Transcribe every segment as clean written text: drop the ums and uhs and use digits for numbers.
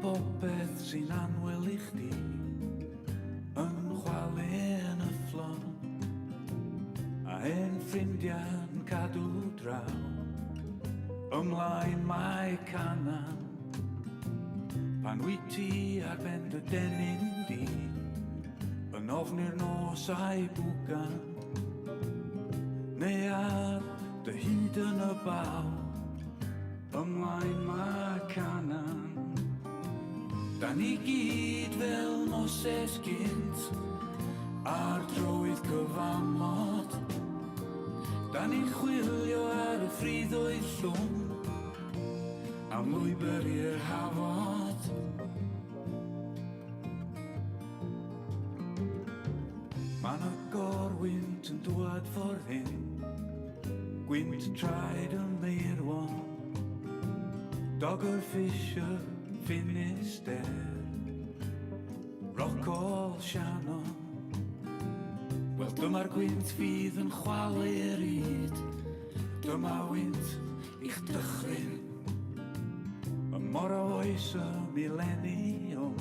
bopeth sy'n annwyl i chdi yn chwalu'n yfflon, a hen ffrindiau'n cadw draw, ymlaen mae Canaan. Pan wyt ti ar ben dy dennyn di, yn ofni'r nos a'i bwgan, neu ar dy hyd yn y baw, Ymlaen mae Canaan. Da ni gyd fel Moses gynt, ar drywydd cyfamod. Da ni'n chwilio ar y ffriddoedd llwm, am lwybr i'r hafod. Mae 'na gorwynt yn dwad ffordd hyn, gwynt traed y meirwon, Dogger Fisher, Finisterre, Rockall Shannon. Wel dyma'r gwynt fydd yn chwalu'r ryd, dyma wynt i'ch dychryn. Y mor o oes y mileniwm.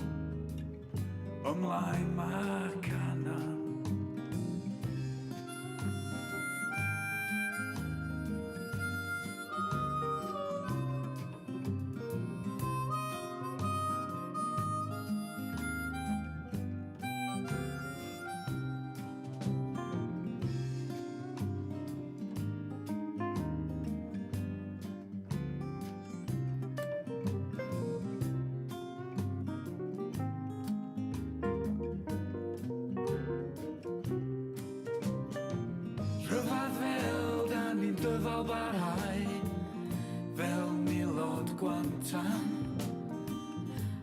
Ymlaen mae Canaan. Rhyfedd fel dan ni'n dyfal barhau, fel milod Gwantan.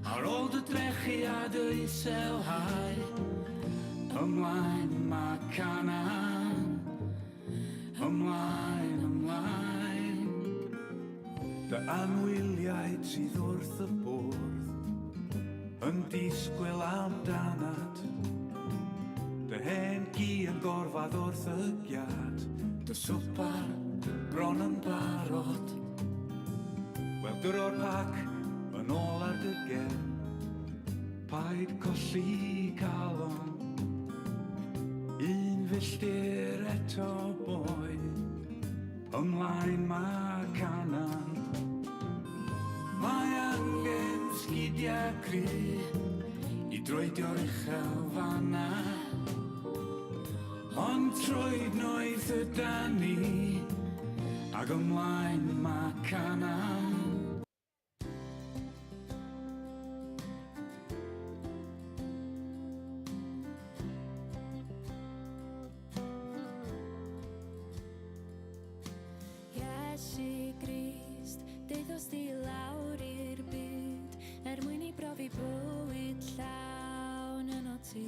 Ar ôl dy drechu a dy iselhau, ymlaen mae Canaan. Ymlaen, ymlaen. Dy anwyliaid sydd wrth y bwrdd yn disgwyl amdanat. Dy hen gi yn gorfod wrth y giât, dy swpar bron yn barod. Wel, dyro'r pac yn ôl ar dy gefn, paid colli calon. Un filltir eto, boi. Ymlaen mae Canaan. Mae angen sgidiau cry i droedio'r uchel fanna. Ond troed noeth ydan ni, ag ymlaen mae Canaan. Iesu Grist, deuddost di lawr i'r byd er mwyn i brofi bywyd llawn yno ti.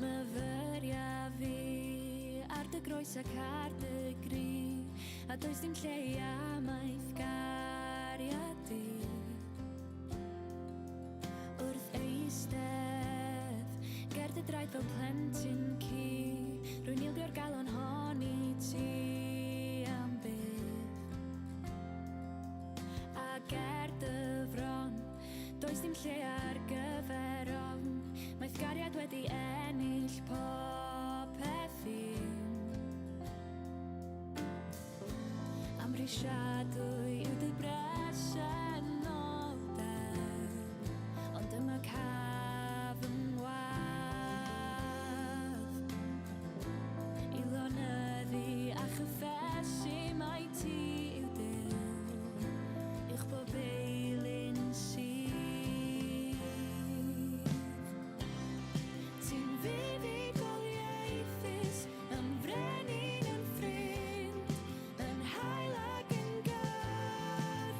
Myfyria fi ar dy groes ac ar dy gri, a does dim lle i amaeth gariad di. Wrth eistedd ger dy draed fel plentyn ci, rwy'n ildio'r galon hon i ti am byth. A ger dy fron, does dim lle ar gyfer ofn, mae'th gariad wedi ennill popeth i'm. Amhrisiadwy yw dy bresenoldeb, ond dyma caf fy ngwadd i lonyddu a chyffesu mai ti yw Duw, uwch bob eilun sydd. Ti'n fuddugoliaethus, Yn frenin, yn ffrind, yn hael ac yn gyfiawn.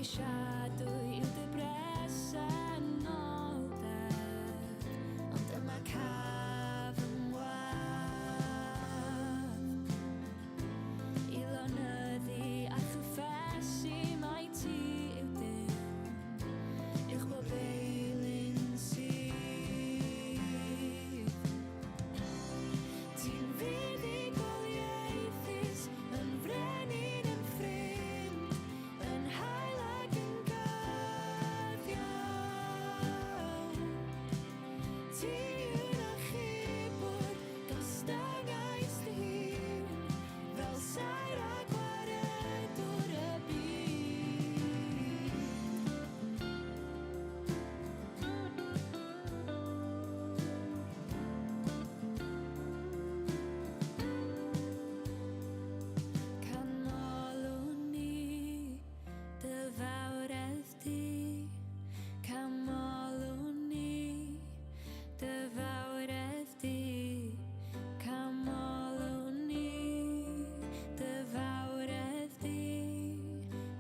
Amhrisiadwy yw dy bresenoldeb, ond yma caf yn wadd i lonyddu a chyffesu mai ti yw Duw, uwch bob eilun sydd. Ti'n fuddugoliaethus, yn frenin, yn ffrind, yn hael ac yn gyfiawn. Ti yw'r achubwr, gostyngaist dy hun, fel saer a gwaredwr y byd. Canmolwn ni dy fawredd di, canmolwn ni dy fawredd di, canmolwn ni dy fawredd di,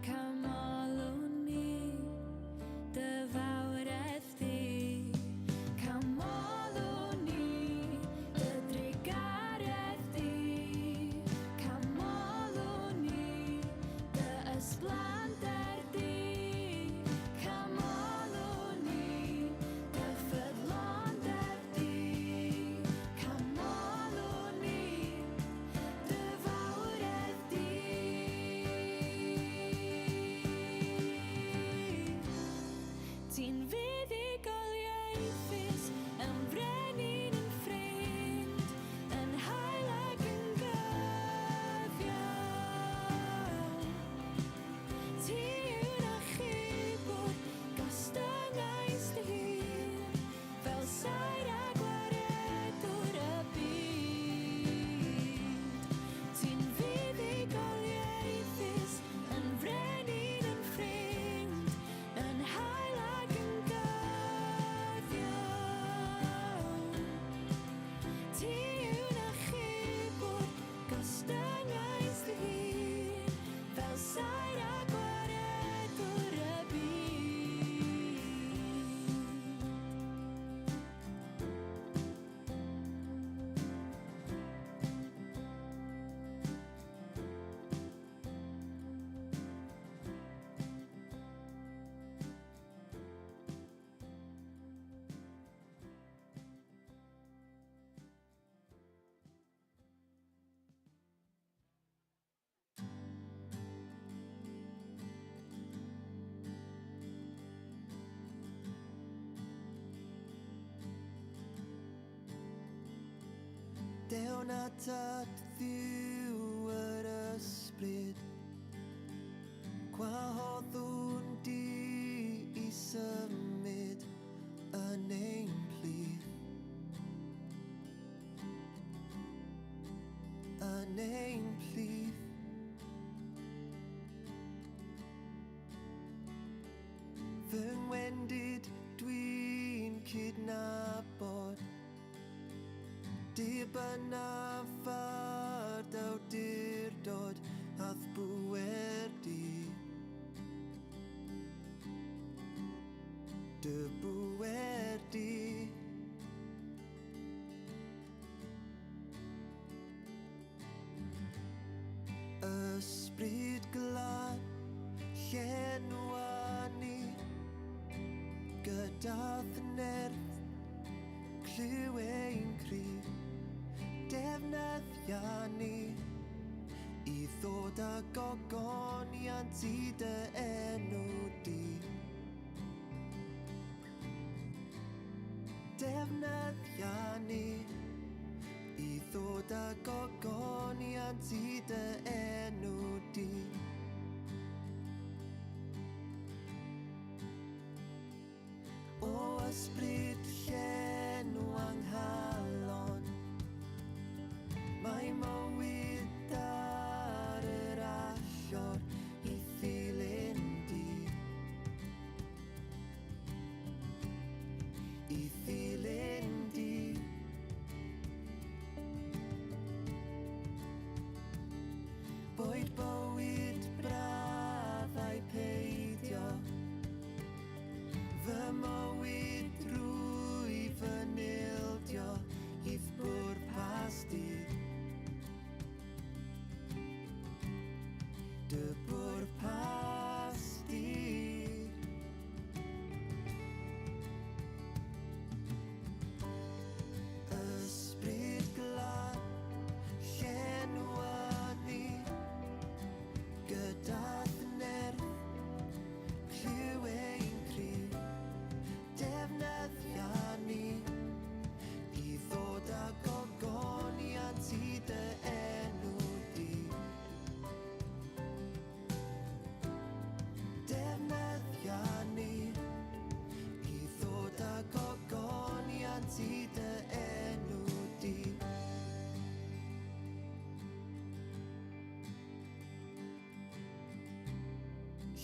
canmolwn ni dy fawredd di, canmolwn ni dy drugaredd di, canmolwn ni dy ysblander di, canmolwn ni dy ffyddlondeb di, canmolwn ni dy fawredd di. Ti'n fuddugoliaethus, yn frenin, yn ffrind, yn hael ac yn gyfiawn. Ti yw'r achubwr, gostyngaist dy hun, fel saer a gwaredwr y byd. Ti'n fuddugoliaethus, yn frenin, yn ffrind, yn hael ac yn gyfiawn. Ti yw'r achubwr, gostyngaist dy hun, fel saer a gwaredwr y byd. Dewn atat Dduw yr ysbryd, gwahoddwn di i symud yn ein plith. Yn ein plith. Fy ngwendid dwi'n cydnabod, dibynnaf ar dy awdurdod a'th bŵer di. Dy bŵer di. Ysbryd glân, llenwa ni gyda'th nerth, clyw ein cri, defnyddia ni i ddod â gogoniant i dy enw di. Defnyddia ni i ddod â gogoniant i dy enw di. O ysbryd llenw anghalon, mae mywyd ar yr allor i ddilyn di. I ddilyn di. Boed bywyd braf ai peidio,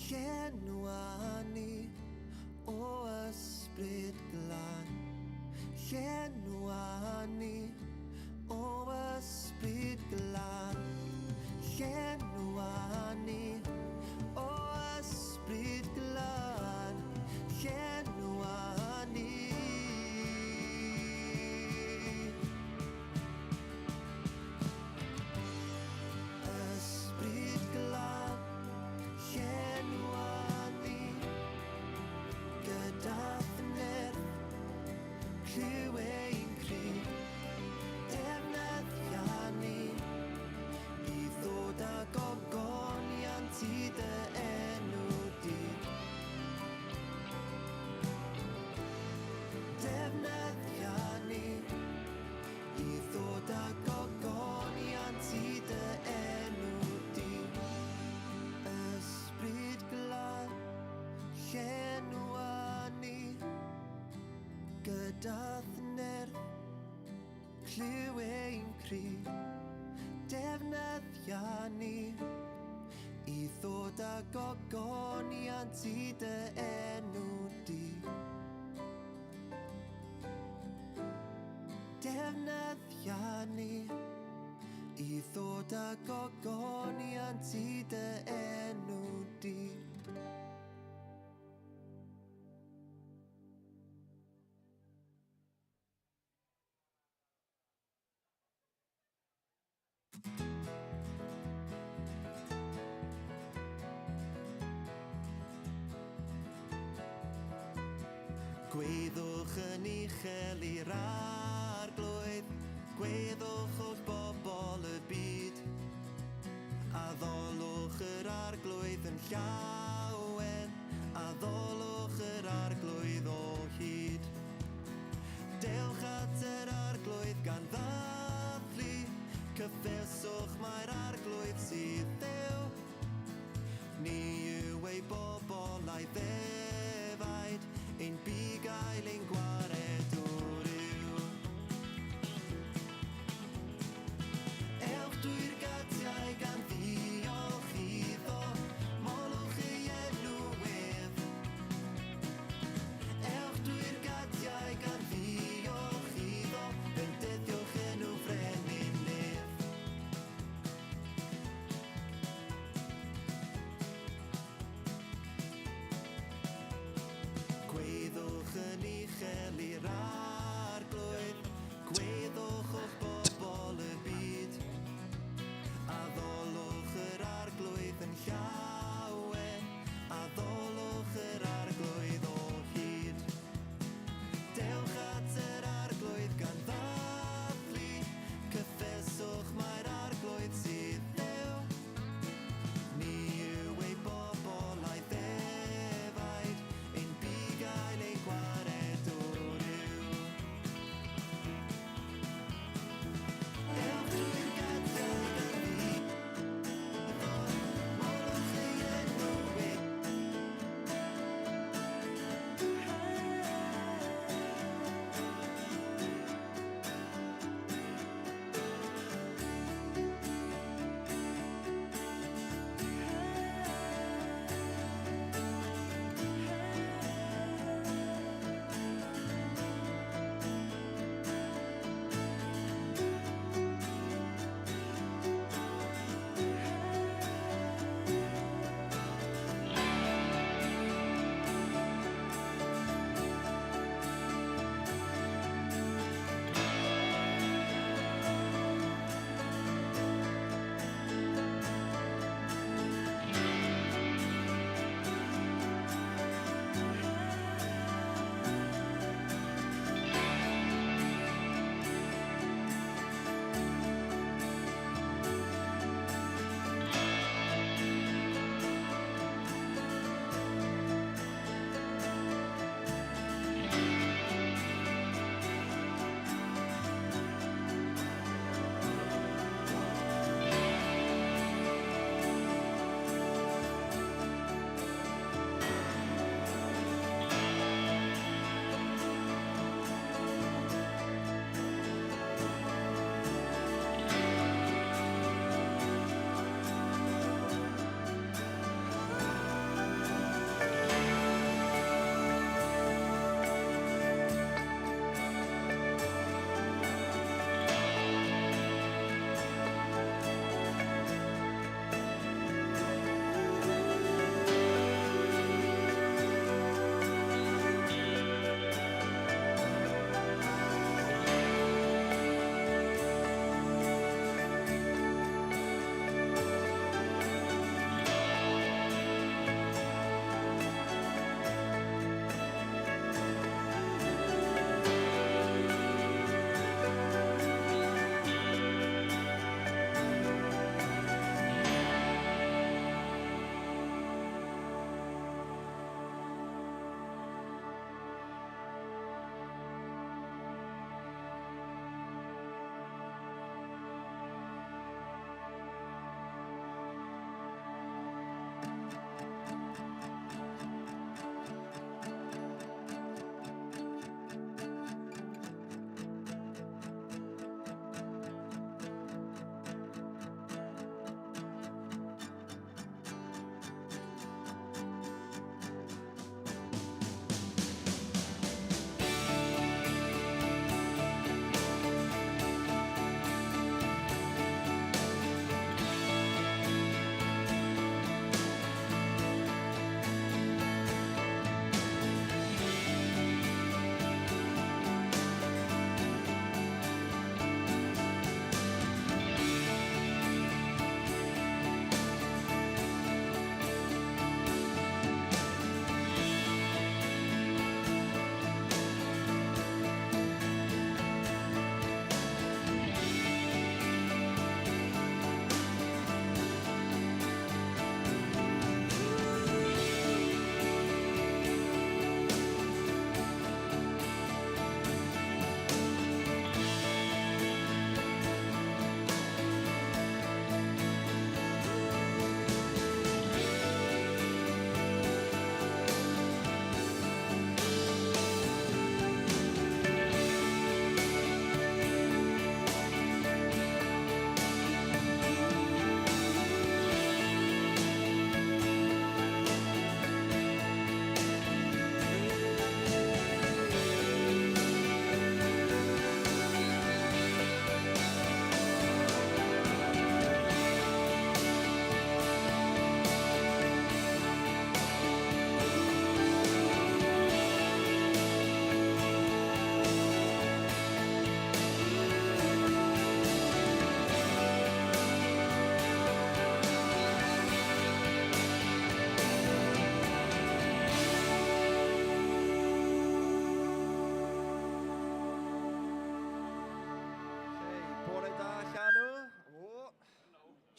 Llenwa ni o ysbryd glân. Llenwa ni o ysbryd glân. Llenwa ni o ysbryd glân. Llenwa ni. Ysbryd glân, llenwa ni gyda nerth, clyw ein cri, defnyddia ni i ddod â gogoniant i dy enw di. Defnyddia ni i ddod â gogoniant i dy enw di. Ysbryd glân, llenwa ni gyda nerth, clyw ein cri, defnyddia ni i ddod â gogoniant i dy enw di. Defnyddia ni i ddod â gogoniant i dy enw di. Gweddwch yn uchel i'r arglwydd, gweddwch holl bobl y byd. Addolwch yr arglwydd yn llawen, addolwch yr arglwydd o hyd. Dewch at yr arglwydd gan ddathlu, cyffeswch mai'r arglwydd sydd Dduw. Ni yw ei bobl a'i ddefaid, ein bugail ein gwaredwr yw. Ewch drwy'r gatiau gan ddiolch iddo, molwch ei enw ef. Ewch drwy'r gatiau gan ddiolch iddo, bendithiwch enw frenin nef.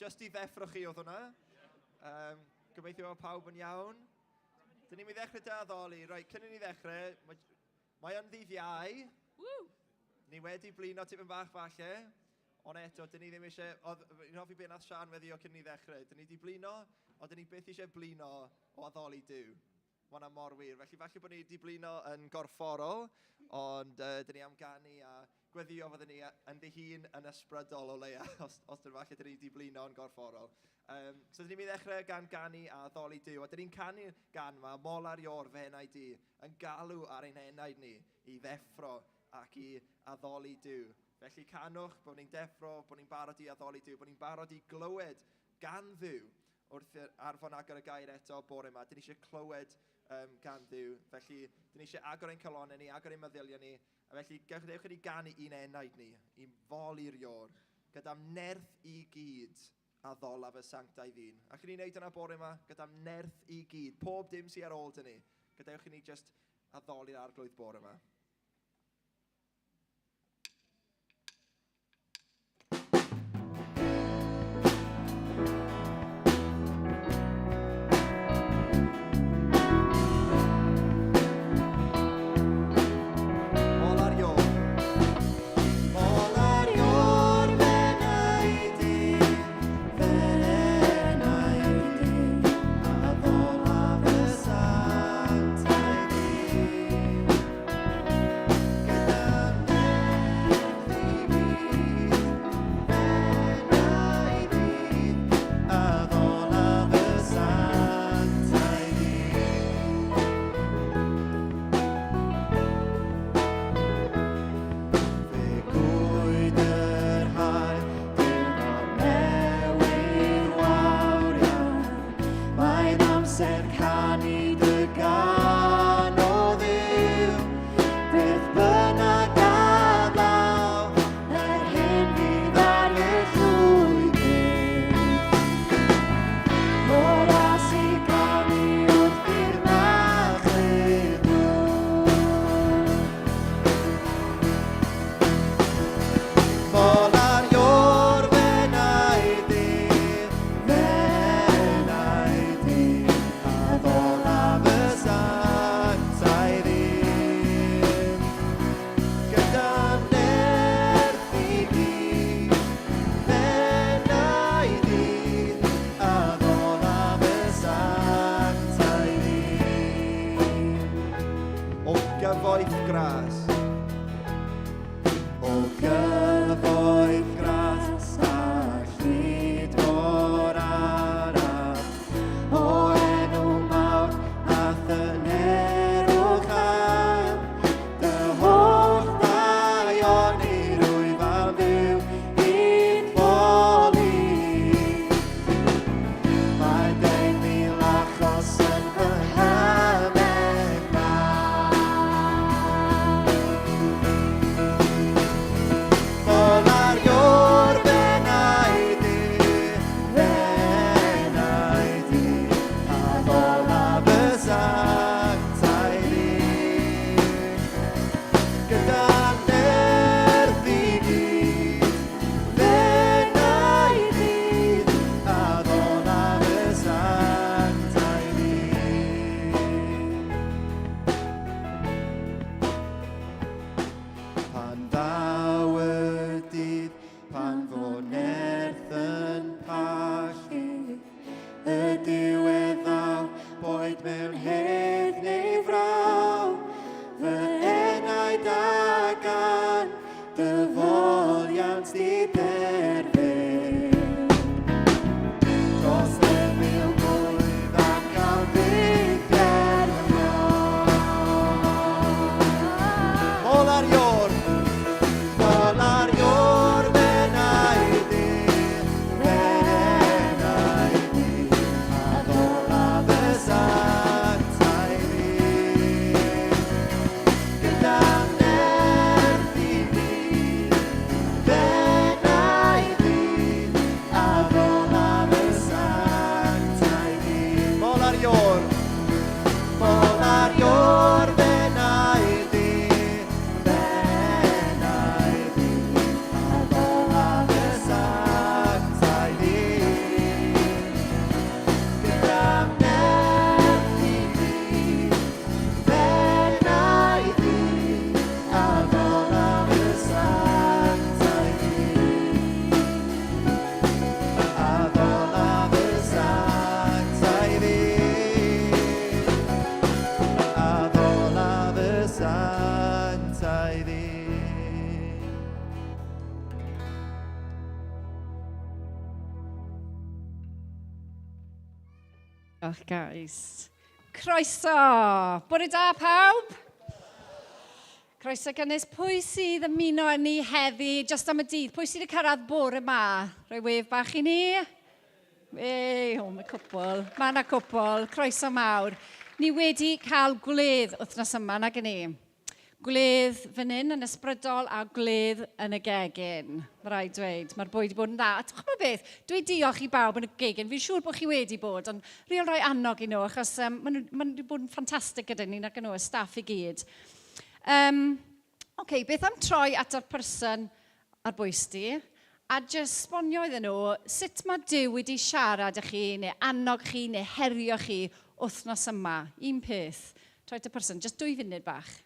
Just i ddeffro chi oedd hwnna. Gobeithio bod pawb yn iawn. Dyn ni'n mynd i ddechrau dy addoli. Reit, cyn i ni ddechrau, mae yn ddydd Iau. Woo! Ni wedi blino tipyn bach falle, ond eto, dyn ni ddim eisiau... Oedd, fi'n hoffi beth nath Sian weddio cyn i ni ddechrau. Dyn ni wedi blino, ond dyn ni byth eisiau blino o addoli Duw. Mae hwnna mor wir. Felly falle bod ni wedi blino yn gorfforol, ond dyn ni am ganu a gweddio fyddwn ni yn ddihun yn ysbrydol o leia, os dyn falle dyn ni wedi blino yn gorfforol. So dyn ni'n mynd i ddechrau gan ganu a addoli Duw, a dyn ni'n canu gan yma, mol ar ior fy enaid i, yn galw ar ein enaid ni i ddeffro ac i addoli Duw. Felly canwch bod ni'n deffro, bod ni'n barod i addoli Duw, bod ni'n barod i glywed gan Dduw wrth Arfon agor y gair eto bore yma. Dyn ni eisiau clywed gan Dduw. Felly, dyn ni eisiau agor ein calonnau ni, agor ein meddyliau ni. A felly, gadewch i ni ganu un enaid ni, i foli'r Ior, gyda'm nerth i gyd a ddolaf y sanctaidd ddyn. Allwn ni wneud yna bore yma, gyda'm nerth i gyd, pob dim sydd ar ôl dyn ni. Gadewch i ni just addoli'r Arglwydd bore yma. Mol ar Ior. Mol ar Ior, fenaid i, fenaid i, a ddola fy sanctaidd i. Gyda nerth i gyd, fenaid i, a ddola fy sanctaidd i. Fe gwyd yr haul, diwrnod newydd wawr iawn. Mae'n amser canu dy gân o Dduw. Beth bynnag a ddaw, er hyn fydd ar fy llwybr. Mor as i ganu wrth i'r machlud ddod. Mol ar Ior, fenaid i, fenaid i, a ddola fy sanctaidd i. Gyda nerth i gyd, fenaid i, a ddola fy sanctaidd i. O gyfoeth gras. O gyfoeth gras a llud mor araf, o enw mawr a thynerwch hael, dy holl ddaioni rwyf am fyw i'th foli. Mae 10,000 achos yn fy nghymell mawr. Mol ar Ior, fenaid i, fenaid i, a ddola fy sanctaidd i. Gyda nerth i gyd, fenaid i, a ddola fy sanctaidd i. Pan ddaw y dydd, pan fo nerth yn pallu, y diwedd ddaw, boed mewn hedd neu fraw, fy enaid a gan dy foliant di derfyn. Dros 10,000 blwydd ac am byth gerfio. Mol ar Ior. Mol ar Ior, fenaid i, fenaid i, a ddola fy sanctaidd i. Diolch, guys. Croeso! Bore da, pawb! Croeso gynnes. Pwy sydd ymuno â ni heddi, just am y dydd? Pwy sydd wedi cyrraedd bore yma? Rhoi wef bach i ni. Ei, o, mae cwpl. Mae yna cwpl. Croeso mawr. Ni wedi cael gwledd wythnos yma, nag ni? Gwledd fan hyn yn ysbrydol a gwledd yn y gegin. Mae rhaid dweud, mae'r bwyd wedi bod yn dda. A chymod beth, dwi diolch i bawb yn y gegin. Fi'n siŵr bod chi wedi bod, ond real rhoi annog i nhw, achos um, maen nhw, maen nhw wedi bod yn ffantastig gyda ni, nag nhw, y staff i gyd. Um, OK, beth am troi at yr person ar bwys di, a jyst sbonio iddyn nhw sut mae Duw wedi siarad â chi, neu annog chi, neu herio chi wythnos yma. Un peth. Troi at y person, jyst dwy funud bach.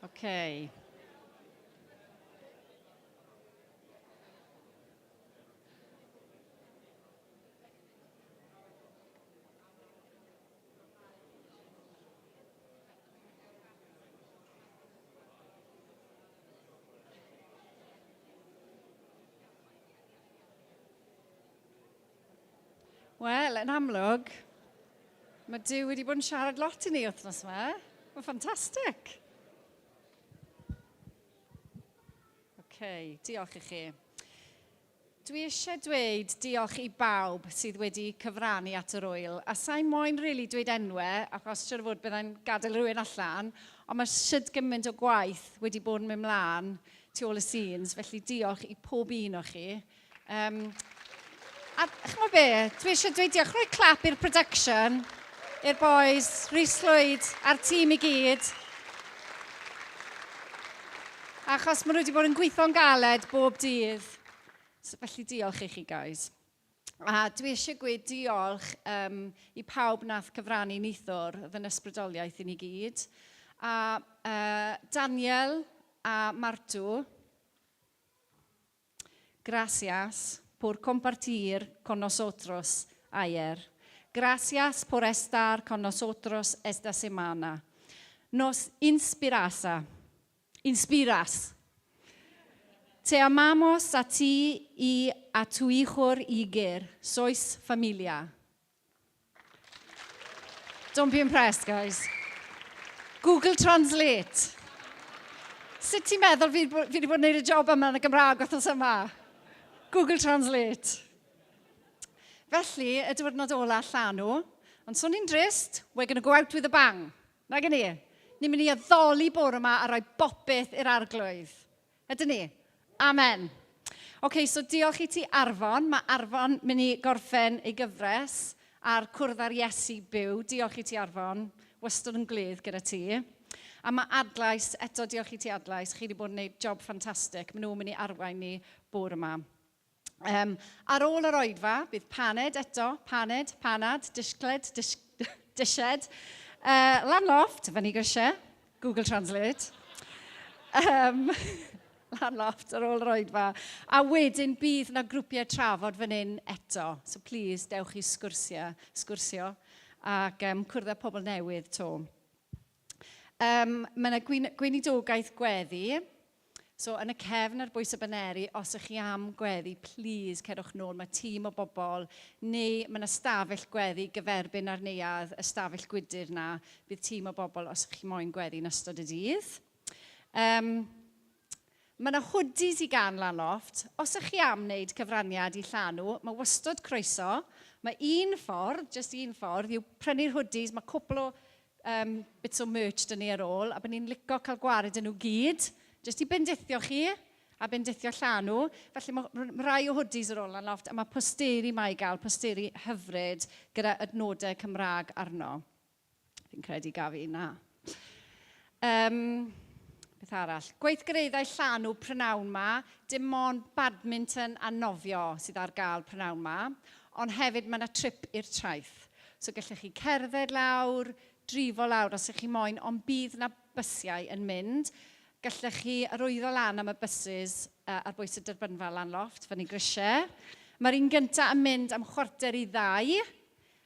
Okay. Wel, yn amlwg, mae Duw wedi bod yn siarad lot i ni wythnos yma. Mae'n ffantastig. OK, diolch i chi. Dwi eisiau dweud diolch i bawb sydd wedi cyfrannu at yr ŵyl. A sa'i moyn rili really dweud enwau, achos siwr o fod byddai'n gadael rhywun allan, ond mae shwd gymaint o gwaith wedi bod yn mynd mlaen tu ôl y scenes, felly diolch i pob un o chi. Um, a chymod be, dwi eisiau dweud diolch, rhoi clap i'r production, i'r boys, Rhys Llwyd a'r tîm i gyd. Achos maen nhw wedi bod yn gweithio'n galed bob dydd. So, felly diolch i chi, guys. A dwi eisiau gweud diolch um, i pawb nath cyfrannu neithiwr, oedd yn ysbrydoliaeth i ni gyd. A uh, Daniel a Martw, gracias por compartir con nosotros ayer. Gracias por estar con nosotros esta semana. Nos inspirasa. Inspiras. Te amamos a ti y a tu hijo Iger. Sois familia. Don't be impressed, guys. Google Translate. Sut ti'n meddwl fi, fi wedi bod yn gwneud y job yma yn y Gymraeg wythnos yma? Google Translate. Felly, y diwrnod ola llanw, ond swn i'n drist, we're going to go out with a bang. Na gen i. Ni'n mynd i addoli bore yma a rhoi bopeth i'r arglwydd. Ydyn ni? Amen. OK, so diolch i ti Arfon. Mae Arfon mynd i gorffen ei gyfres ar Cwrdd â'r Iesu Byw. Diolch i ti Arfon. Wastad yn gledd gyda ti. A mae Adlais, eto diolch i ti Adlais, chi wedi bod yn gwneud job ffantastig. Maen nhw'n mynd i arwain ni bore yma. Um, ar ôl yr oedfa, bydd paned eto, paned, panad, disgled, dis, dished. Uh, lan loft, fyny grisiau, Google Translate. Um, lan loft ar ôl yr oedfa. A wedyn bydd na grwpiau trafod fan hyn eto. So please, dewch i sgwrsio, sgwrsio ac um, cwrdd â pobl newydd to. Um, mae yna gweinidogaeth gweddi. So yn y cefn ar bwys y baneri, os ych chi am gweddi, please cerwch nôl. Mae tîm o bobl, neu mae yna stafell gweddi gyferbyn ar neuadd, y stafell gwydr na. Bydd tîm o bobl os ych chi moyn gweddi yn ystod y dydd. Um, mae yna hoodies i gan lan loft. Os ych chi am wneud cyfraniad i llanw, mae wastod croeso. Mae un ffordd, just un ffordd, yw prynu'r hoodies. Mae cwpl o um, bits o merch dyn ni ar ôl, a bydd ni'n lico cael gwared yn nhw gyd, jyst i bendithio chi a bendithio llanw. Felly mae rai o hoodies ar ôl lan lofft a mae posteri mae i gael, posteri hyfryd gyda adnodau Cymraeg arno. Fi'n credu gaf i na. Um, beth arall? Gweithgareddau llanw prynawn ma, dim ond badminton a nofio sydd ar gael prynawn ma, ond hefyd mae yna trip i'r traeth. So gallech chi cerdded lawr, drifo lawr os ych chi moyn, ond bydd na bysiau yn mynd. Gallech chi arwyddo lan am y buses uh, ar bwys y derbynfa lan lofft, fyny grisiau. Mae'r un gyntaf yn mynd am 1:45.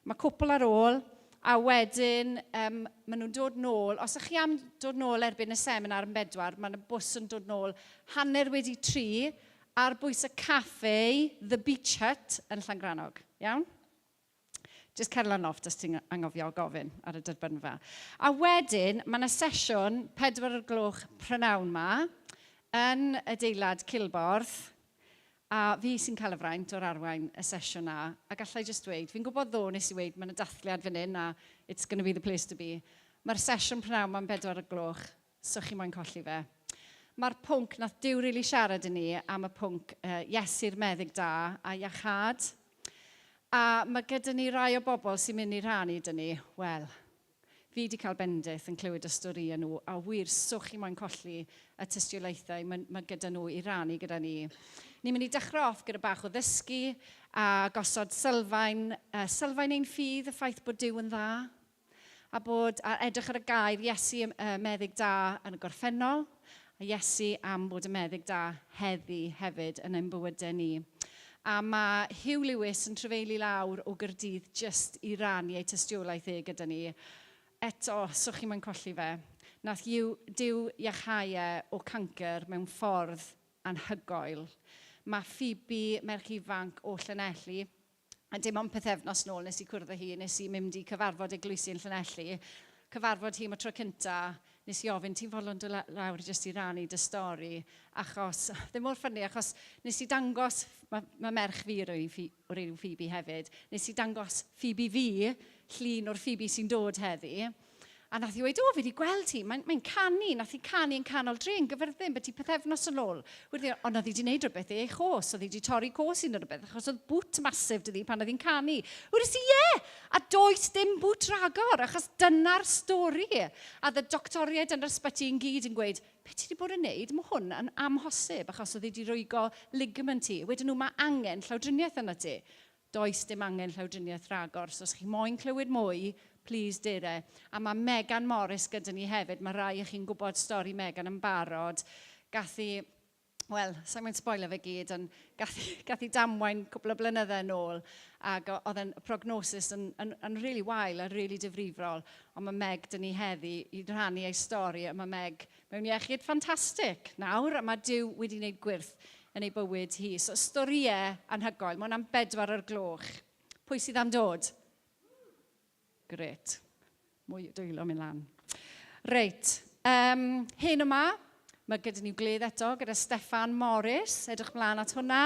Mae cwpl ar ôl, a wedyn um, maen nhw'n dod nôl. Os ych chi am dod nôl erbyn y seminar yn 4, mae'n y bws yn dod nôl 3:30 ar bwys y caffe The Beach Hut yn Llangrannog. Iawn? Just cer lan off, os ti'n angofio gofyn ar y derbynfa. A wedyn, mae yna sesiwn 4 o'r gloch prynawn ma yn adeilad Cilborth, a fi sy'n cael y fraint o'r arwain y sesiwn na, a gallai just dweud, fi'n gwybod ddo nes i weud, mae yna dathliad fan hyn, a it's going to be the place to be. Mae'r sesiwn prynawn ma'n 4 o'r gloch, so chi moyn colli fe. Mae'r pwnc nath Duw really siarad i ni am y pwnc Iesu'r meddyg da a iachâd. A mae gyda ni rai o bobl sy'n mynd i rhannu dyn ni, wel, fi wedi cael bendith yn clywed y storïau nhw, a wir, so chi moyn colli y tystiolaethau mae, mae gyda nhw i rannu gyda ni. Ni'n mynd i dechrau off gyda bach o ddysgu a gosod sylfaen, sylfaen ein ffydd, y ffaith bod Duw yn dda, a bod a edrych ar y gair Iesu y meddyg da yn y gorffennol, a Iesu am bod y meddyg da heddi hefyd yn ein bywydau ni. A mae Hugh Lewis yn trafeili lawr o Gaerdydd just i rannu ei tystiolaeth e gyda ni. Eto, so chi moyn colli fe. Nath Hugh, Duw iachau e o cancer mewn ffordd anhygoel. Mae Phoebe, merch ifanc o Llanelli, a dim ond pethefnos nôl nes i cwrdd â hi, nes i mynd i cyfarfod eglwysi yn Llanelli. Cyfarfod hi am y tro cynta, nes i ofyn, ti'n fodlon dod lawr jyst i rannu dy stori? Achos, ddim mor funny, achos nes i dangos, mae, mae merch fi o'r enw Phoebe hefyd, nes i dangos Phoebe fi, llun o'r Phoebe sy'n dod heddi. A nath hi weud, o, fi wedi gweld hi, mae'n mae canu, nath hi canu yn canol dre yn Gyfyrddin, beth i pethefnos yn ôl. Wedi, ond oedd hi wedi gwneud rhywbeth ei chos, oedd hi wedi torri cos un neu rhywbeth, achos oedd bwt massive 'da hi pan oedd hi'n canu. Wedes i, ie, a does dim bwt ragor, achos dyna'r stori. A y doctoriaid yn yr ysbyty yn gyd yn gweud, beth ti wedi bod yn neud? Mae hwn yn amhosib, achos oedd hi wedi rwygo ligament hi. Wedyn nhw, mae angen llawdriniaeth yna ti. Does dim angen llawdriniaeth ragor. So os chi moyn clywed mwy, please dere. A mae Megan Morris gyda ni hefyd. Mae rai o chi'n gwybod stori Megan yn barod. Gath hi, wel, sa'n mynd spoilio fe gyd, ond gath hi damwain cwpl o blynyddau yn ôl, ac oedd yn prognosis yn really wael a really difrifol. Ond mae Meg 'da ni heddi i rhannu ei stori, a mae Meg mewn iechyd ffantastig nawr, a mae Duw wedi wneud gwyrth yn ei bywyd hi. So, storïau anhygoel. Mae hwnna'n 4 o'r gloch. Pwy sydd am dod? Gret. Mwy o dwylo mynd lan. Reit. Hyn yma, mae gyda ni gwledd eto gyda Steffan Morris. Edrych mlaen at hwnna.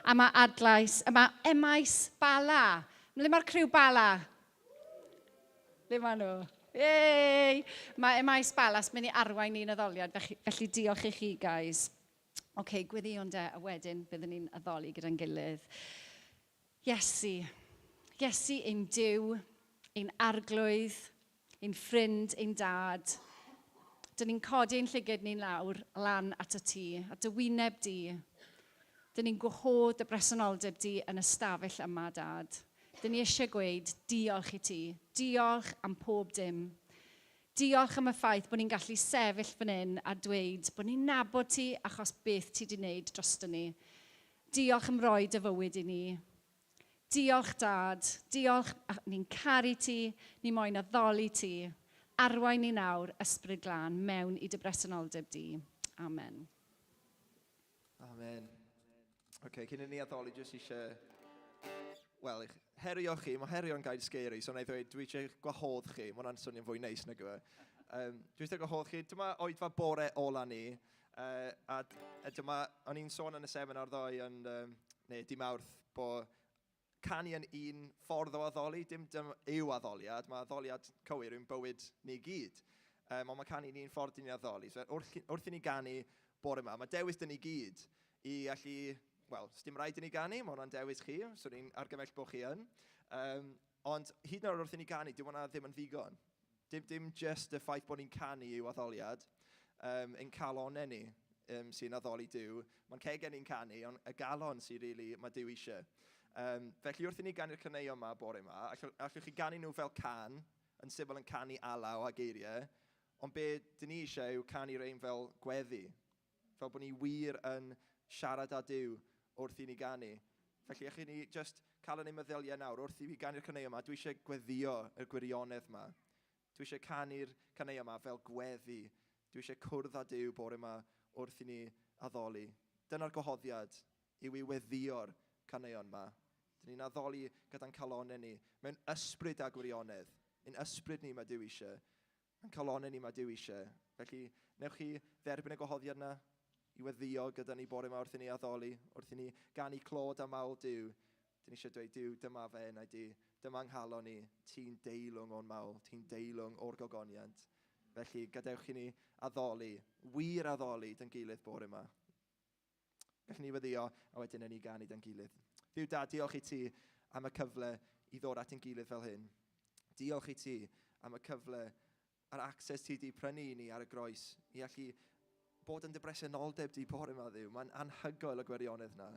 A mae adlais, a mae Emais Bala. Le mae'r criw Bala? Le maen nhw? Yay! Mae Emais Balas mynd i arwain ni'n addoliad, felly, felly diolch i chi, guys. Oce, okay, gweddïwn de, a wedyn byddwn ni'n addoli gyda'n gilydd. Iesu, Iesu ein Duw, ein arglwydd, ein ffrind, ein dad. Dyn ni'n codi ein llyged ni'n lawr lan at y ti, at dy wyneb di. Dyn ni'n gwahodd dy bresenoldeb di yn y stafell yma, dad. Dyn ni eisiau gweud diolch i ti. Diolch am pob dim. Diolch am y ffaith bod ni'n gallu sefyll fan hyn a dweud bod ni'n nabod ti achos beth ti wedi wneud drosto ni. Diolch am roi dy fywyd i ni. Diolch, Dad. Diolch, ni'n caru ti, ni moyn addoli ti. Arwain ni nawr, Ysbryd Glân, mewn i dy bresenoldeb di. Amen. Amen. Oce, okay, cyn i ni addoli, jyst eisiau, wel, eich herio chi. Mae herio'n gair scary, so na i ddweud, dwi eisiau gwahodd chi. Mae hwnna'n swnio'n fwy neis nag yw e. Dwi eisiau gwahodd chi. Dyma oedfa bore ola ni. A dyma, o'n i'n sôn yn y seminar ddoe, yn, neu di Mawrth, bod canu yn un ffordd o addoli, dim dim yw addoliad, mae addoliad cywir yw'n bywyd ni gyd. Ond mae canu yn un ffordd i ni addoli. So, wrth i ni ganu. bore yma. Mae dewis dyn ni gyd i allu, wel, dim rhaid i ni ganu, mae hwnna'n dewis chi, so ni'n argymell bod chi yn. Um, ond hyd yn oed wrth i ni ganu, dyw hwnna ddim yn ddigon. Dim, dim just y ffaith bod ni'n canu yw addoliad, um, ein calonau ni um, sy'n addoli Duw. Mae'n cegau ni'n canu, ond y galon sy'n really, mae Duw eisiau. Um, felly wrth i ni ganu'r caneuon yma bore yma, allwch, allwch chi ganu nhw fel can, yn syml yn canu alaw a geiriau, ond be dyn ni eisiau yw canu rein fel gweddi, fel bod ni wir yn siarad â Duw wrth i ni ganu. Felly, allwn ni just cael yn ein meddyliau nawr, wrth i fi ganu'r caneuon yma, dwi eisiau gweddio y gwirionedd yma. Dwi eisiau canu'r caneuon yma fel gweddi. Dwi eisiau cwrdd â Duw bore yma wrth i ni addoli. Dyna'r gwahoddiad yw i weddïo'r caneuon yma. Dyn ni'n addoli gyda'n calonau ni, mewn ysbryd a gwirionedd. Ein ysbryd ni mae Duw eisiau. Ein calonau ni mae Duw eisiau. Felly, newch chi dderbyn y gwahoddiad yna i weddio gyda ni bore yma wrth i ni addoli, wrth i ni ganu clod a mawl Duw. Dyn ni eisiau dweud, Duw, dyma fe enau di, dyma nghalon ni, ti'n deilwng o'n mawl, ti'n deilwng o'r gogoniant. Felly, gadewch i ni addoli, wir addoli dyn gilydd bore yma. Gallwn ni weddio a wedyn yn ni ganu da'n gilydd. Dduw da, diolch i ti am y cyfle i ddod at ein gilydd fel hyn. Diolch i ti am y cyfle a'r access ti di prynu i ni ar y groes i allu bod yn dy bresenoldeb di bore yma, Dduw. Mae'n anhygoel y gwirionedd na.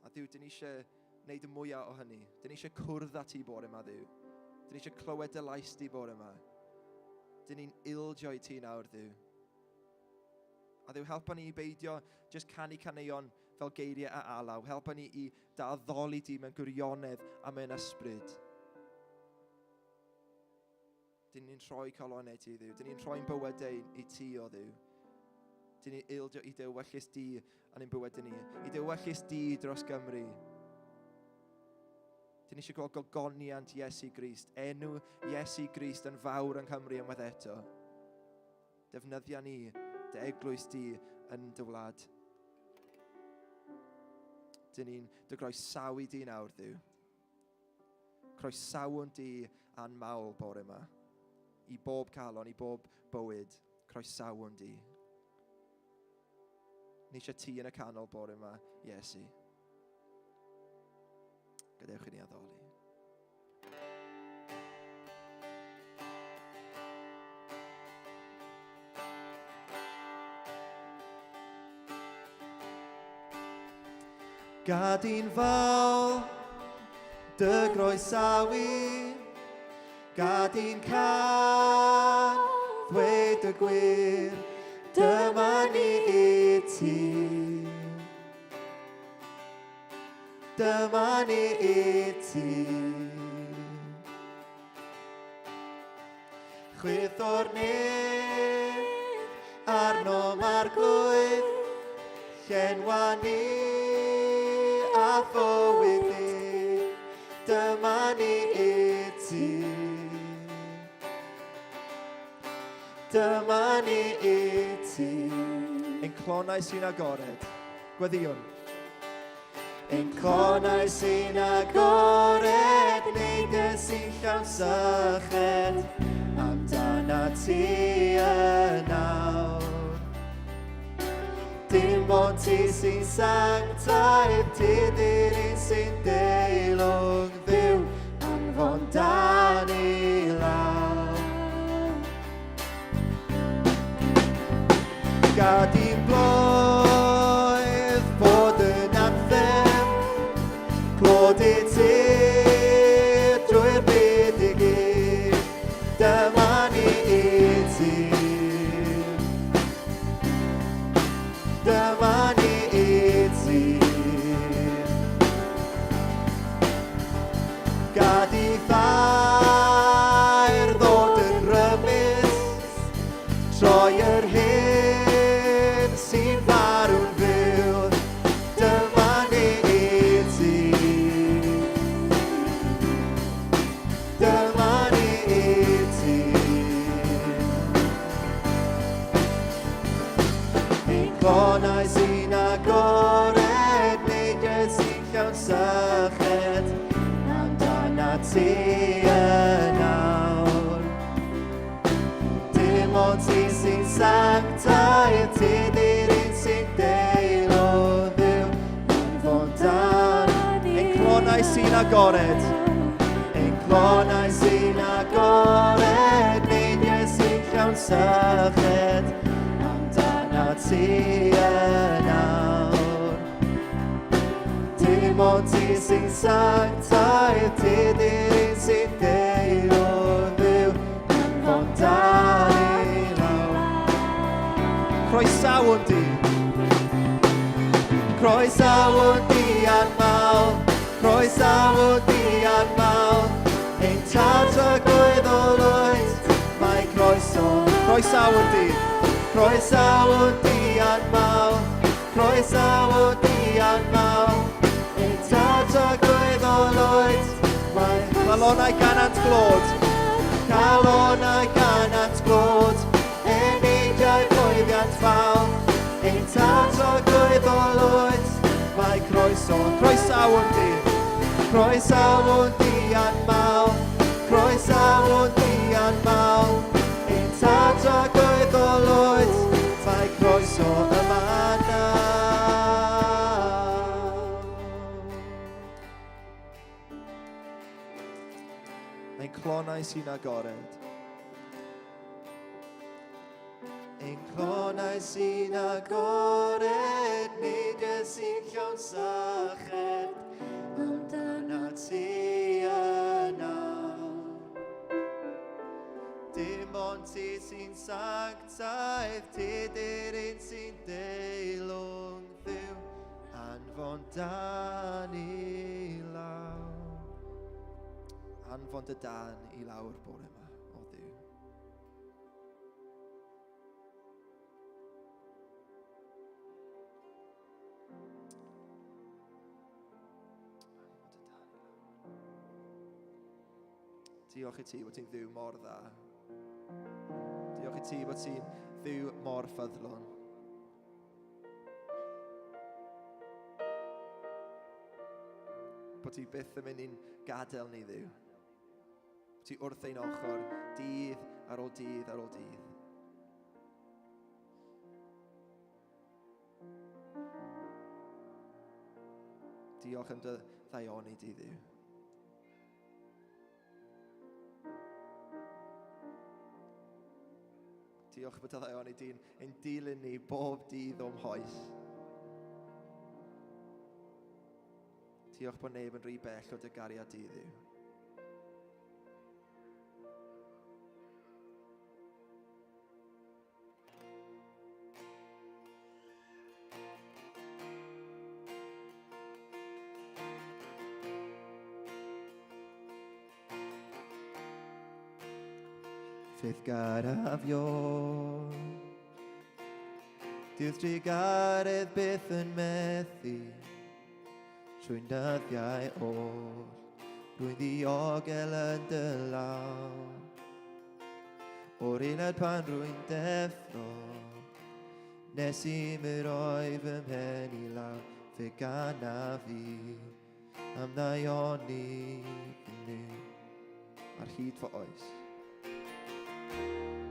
A Dduw, dyn ni eisiau gwneud y mwyaf o hynny. Dyn ni eisiau cwrdd â ti bore yma, Dduw. Dyn ni eisiau clywed dy lais di bore yma. Dyn ni'n ildio i ti nawr, Dduw. A Dduw, helpa ni i beidio just canu caneuon fel geiriau a alaw. Helpa ni i dy addoli di mewn gwirionedd a mewn ysbryd. Dyn ni'n rhoi calonau ti, Dduw. Dyn ni'n rhoi'n bywydau i ti, o Dduw. Dyn ni'n ildio i dy wyllys di yn ein bywydau ni. I dy wyllys di dros Gymru. Dyn ni eisiau gweld gogoniant Iesu Grist. Enw Iesu Grist yn fawr yng Nghymru unwaith eto. Defnyddia ni, dy eglwys di yn dy wlad. Dyn ni'n dy groesawu di nawr, Dduw. Croesawwn di a'n mawl bore yma. I bob calon, i bob bywyd, croesawwn di. Ni eisiau ti yn y canol bore yma, Iesu. Gadewch i ni addoli. Gad i'n fawr dy groesawu, gad i'n can ddweud y gwir, dyma ni i ti. Dyma ni i ti. Chwyth o'r nef arno mae'r glwydd, llenwa ni a fywyd ni. Dyma ni i ti. Dyma ni i ti. Ein clonau sy'n agored. Gweddïwn. Ein clonau sy'n agored, neges sy'n llawn syched, amdana ti yn awr. Dim ond ti sy'n sanctaidd, ti di'r un sy'n deilwng ddiw, anfon dan i lawr. Gad i'n bloedd fod yn anthem, clod i ti drwy'r byd i gyd, dyma ni i ti. Dyma ni i ti. Gad i ffair ddod yn rymus, Troi yr hyn sy'n farw'n fyw, dyma ni i ti. Dyma ni i ti. Ein clonau sy'n agored, neidiau sy'n llawn syched, amdana ti yn awr. Dim ond ti sy'n sanctaidd, ti agored. Ein clonau sy'n agored, neidiau sy'n llawn syched, amdana ti yn awr. Dim ond ti sy'n sanctaidd, ti di'r un sy'n deilwr Dduw, anfon dan i lawr. Croesawwn di. Croesawwn di a'n mawl, croesawwn di a'n mawl, ein tad tragwyddol wyt, mae croeso. Croesawwn di. Croesawwn di a'n mawl, croesawwn di a'n mawl, ein tad tragwyddol wyt, mae Calonau ganant glod. Calonau ganant glod, eneidiau llwyddiant fawl, ein tad tragwyddol wyt, mae croeso. Croesawwn di. Croesawwn di a'n mawl, croesawwn di a'n mawl, ein tad tragwyddol wyt, mae croeso yma nawr. Ein clonau sy'n agored. Ein clonau sy'n agored, neidiau sy'n llawn syched, Amdana na ti yn awr. Dim ond ti sy'n sanctaidd, ti di'r un sy'n deilwng Dduw, anfon dan i lawr. Anfon dy dan i lawr bore yma, o Dduw. Anfon dy dan i lawr. Diolch i ti bod ti'n Dduw mor dda. Diolch i ti bod ti'n Dduw mor ffyddlon. Bod ti byth yn mynd i'n gadael ni Dduw. Bod ti wrth ein ochr, dydd ar ôl dydd ar ôl dydd. Diolch am dy ddaioni di Dduw. Diolch bod dy ddaioni di'n ein dilyn ni bob dydd o'm hoes. Diolch bod neb yn rhy bell o dy gariad di Dduw. Fydd garafio Dyw'r trugaredd byth yn methu Trwy'n dyddiau oll Rwy'n ddiogel yn dy law O'r eiliad pan rwy'n deffro Nes i mi roi fy mhen i lawr Fe ganaf fi am ddaioni fy Nuw. Ar hyd fy oes.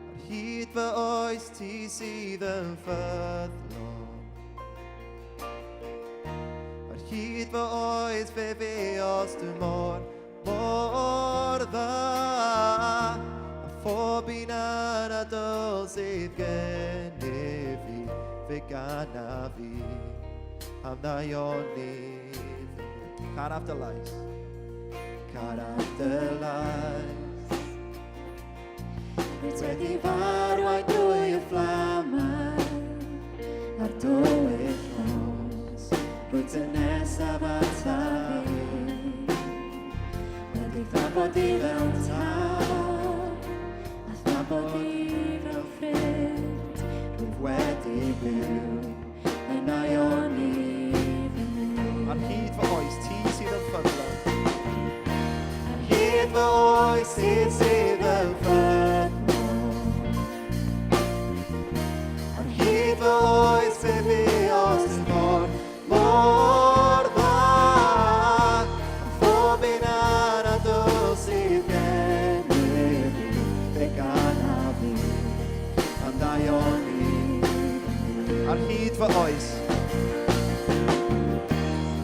Ar hyd fy oes ti sydd yn ffyddlon. Ar hyd fy oes fe fuost dy mor, mor dda. A phob un anadl sydd gennyf fi, fe ganaf fi am ddaioni fy Nuw. Canaf dy lais. Canaf dy lais. Rwyt wedi farwain drwy y fflamau a'r dywyll nos, Rwyt yn nesaf ata fi. Wedi thrafod i fel tad, a thrafod i fel ffrind, Rwyf wedi byw yn aioni fy Nuw. Ar hyd fy oes, ti sydd yn ffyddlon. Ar Hyd fy oes ti sydd yn ffyddlon. Ar hyd fy oes fe fuost mor, mor dda. A phob un anadl sydd gennyf fi, fe ganaf fi am ddaioni fy Nuw. Ar hyd fy oes.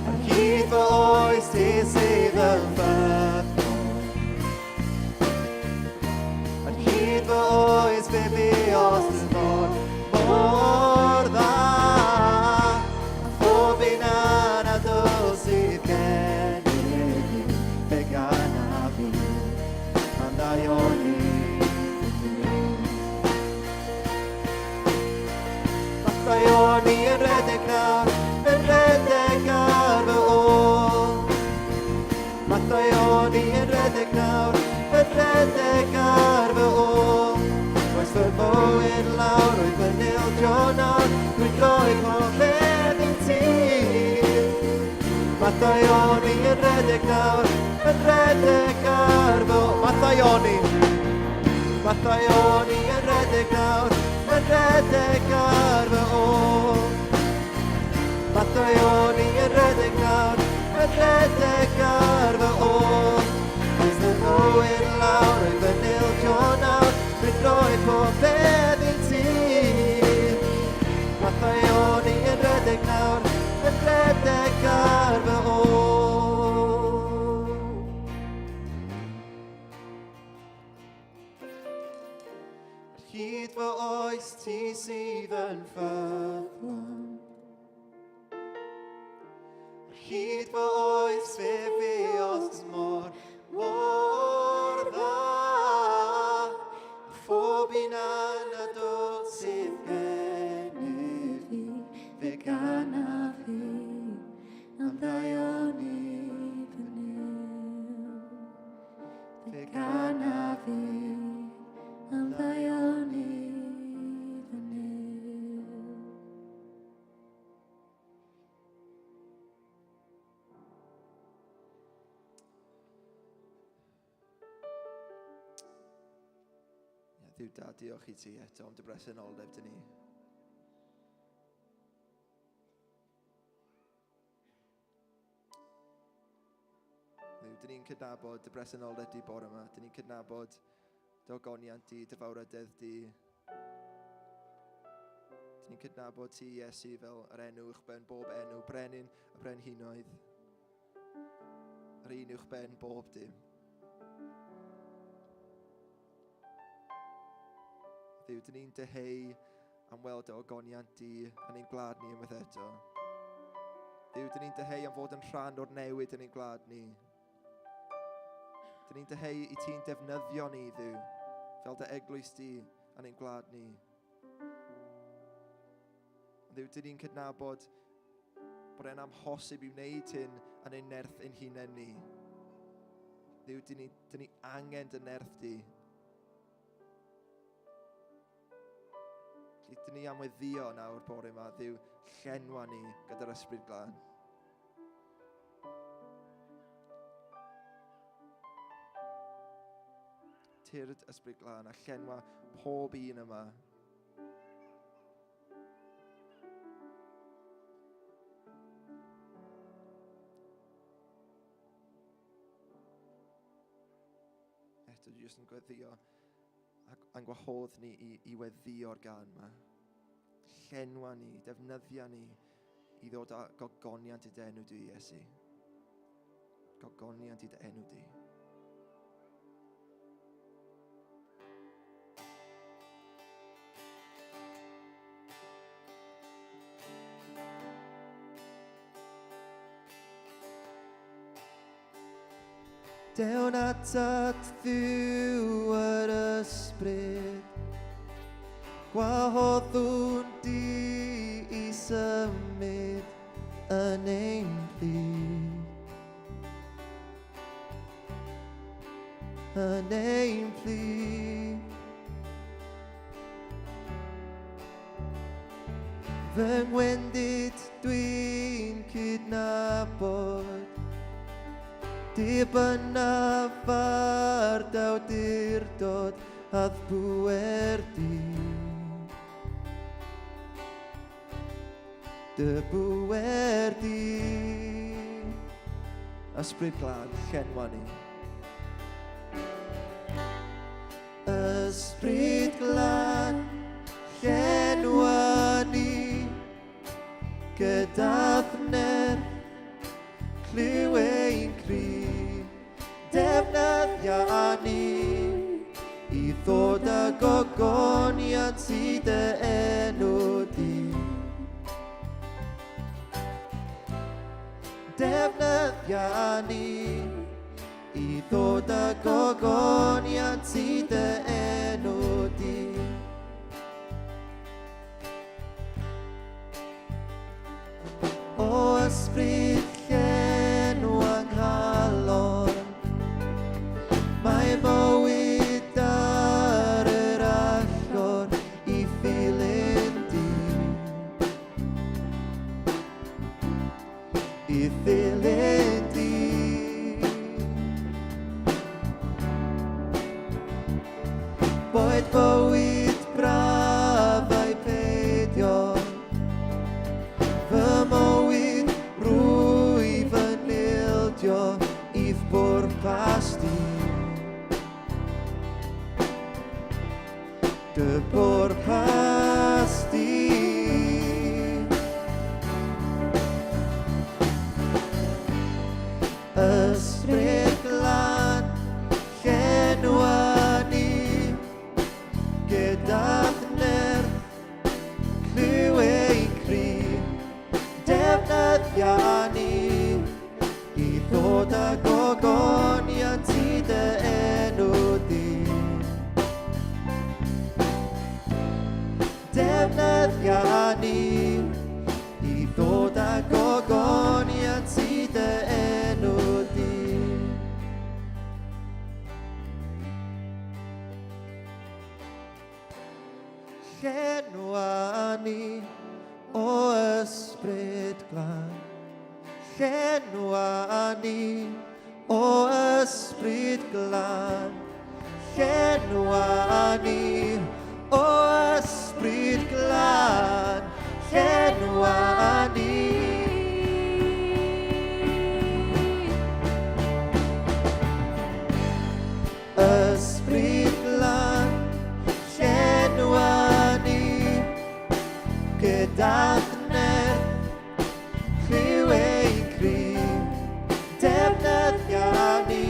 Ar hyd fy oes ti sydd yn daioni. Mae daioni yn rhedeg nawr, yn rhedeg ar fy ôl. Mae daioni yn rhedeg nawr, yn rhedeg ar fy ôl. Oes fy mywyd lawr, oedd fy nildio nawr, dwi'n rhoi pob peth i ti. Mae daioni yn rhedeg nawr, yn rhedeg ar fy ôl. Mae daioni, mae daioni yn rhedeg nawr, yn rhedeg ar fy ôl. Mae daioni yn rhedeg nawr, yn rhedeg ar fy ôl. Oes fy mywyd lawr, oedd fy nildio nawr, dwi'n rhoi pob peth i ti. Mae daioni yn rhedeg nawr, yn rhedeg ar fy ôl. Ar hyd fy oes ti sydd yn ffyddlon. Ar hyd fy oes fe fuost mor, mor dda. A phob un anadl sydd gennyf fi, fe ganaf fi am ddaioni fy Nuw. Fe ganaf fi am ddaioni fy Nuw. Ie, Dduw da, diolch i ti eto am dy bresenoldeb dyn ni. Dduw, dyn ni'n cydnabod dy bresenoldeb di bore yma. Dyn ni'n cydnabod dy ogoniant di, dy fawrydedd di. Dyn ni'n cydnabod ti, Iesu, fel yr enw uwchben bob enw, brenin y brenhinoedd. Yr un uwchben bob dim. Dduw, dyn ni'n dyheu am weld dy ogoniant di yn ein gwlad ni unwaith eto. Dduw, dyn ni'n dyheu am fod yn rhan o'r newid yn ein gwlad ni. Dyn ni'n dyheu i ti'n defnyddio ni, Dduw, fel dy eglwys di yn ein gwlad ni. Dduw, dyn ni'n cydnabod bod e'n amhosib i wneud hyn yn ein nerth ein hunain ni. Dduw, dyn ni, dyn ni angen dy nerth di. Felly, dyn ni am weddio nawr bore yma, Dduw, llenwa ni gyda'r Ysbryd Glân. Tyrd Ysbryd Glân a llenwa pob un yma. Eto, dwi jyst yn gweddio ac yn gwahodd ni i, i weddio'r gan yma. Llenwa ni, defnyddia ni i ddod â gogoniant i dy enw di, Iesu. Gogoniant i dy enw di. Dewn atat Dduw yr ysbryd, gwahoddwn di i symud yn ein plith. Yn ein plith. Fy ngwendid dwi'n cydnabod Dibynnaf ar d'awdurdod a'th bŵer di. Dy bŵer di. Ysbryd Glân, llenwa ni. Ysbryd Glân, llenwa ni gyda'r nerth, clyw ein cri, defnyddia ni i ddod â gogoniant i dy enw di. Defnyddia ni i ddod â gogoniant i dy enw di. O ysbryd llenw anghalon, mae bywyd ar yr allor i ddilyn di. I ddilyn di. Boed bywyd braf a'i peidio, fy mywyd rwyf yn ildio i'th bwrpas di. Dy bwrpas di. Ysbryd glân, llenwa ni gyda'th nerth, clyw ein cri, defnyddia ni i ddod â gogoniant i dy enw di. Defnyddia ni i ddod â gogoniant i dy enw di. Llenwa ni o ysbryd glân. Llenwa ni o ysbryd glân. Llenwa ni o ysbryd glân. Llenwa ni. Ysbryd glân, llenwa ni gyda'th nerth, clyw ein cri, defnyddia ni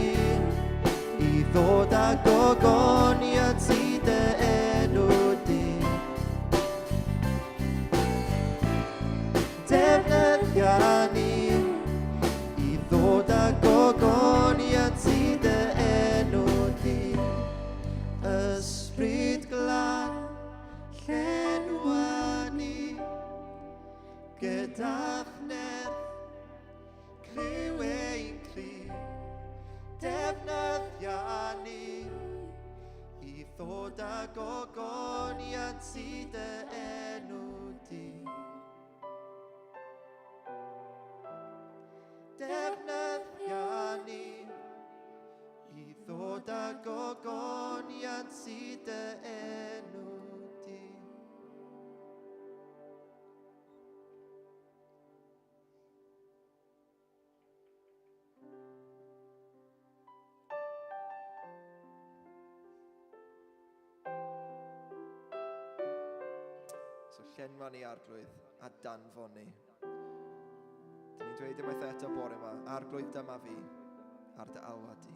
i ddod â gogoniant i dy enw di. Defnyddia ni i ddod â gogoniant i dy enw di. Ysbryd glân, llenwa ni gyda'th nerth, clyw ein cri, defnyddia ni i ddod â gogoniant i dy enw di. Defnyddia ni i ddod â gogoniant i dy enw di. So llenwa ni, Arglwydd, a danfon ni. Dyn ni'n dweud unwaith eto bore yma, Arglwydd, dyma fi, ar dy alwad di.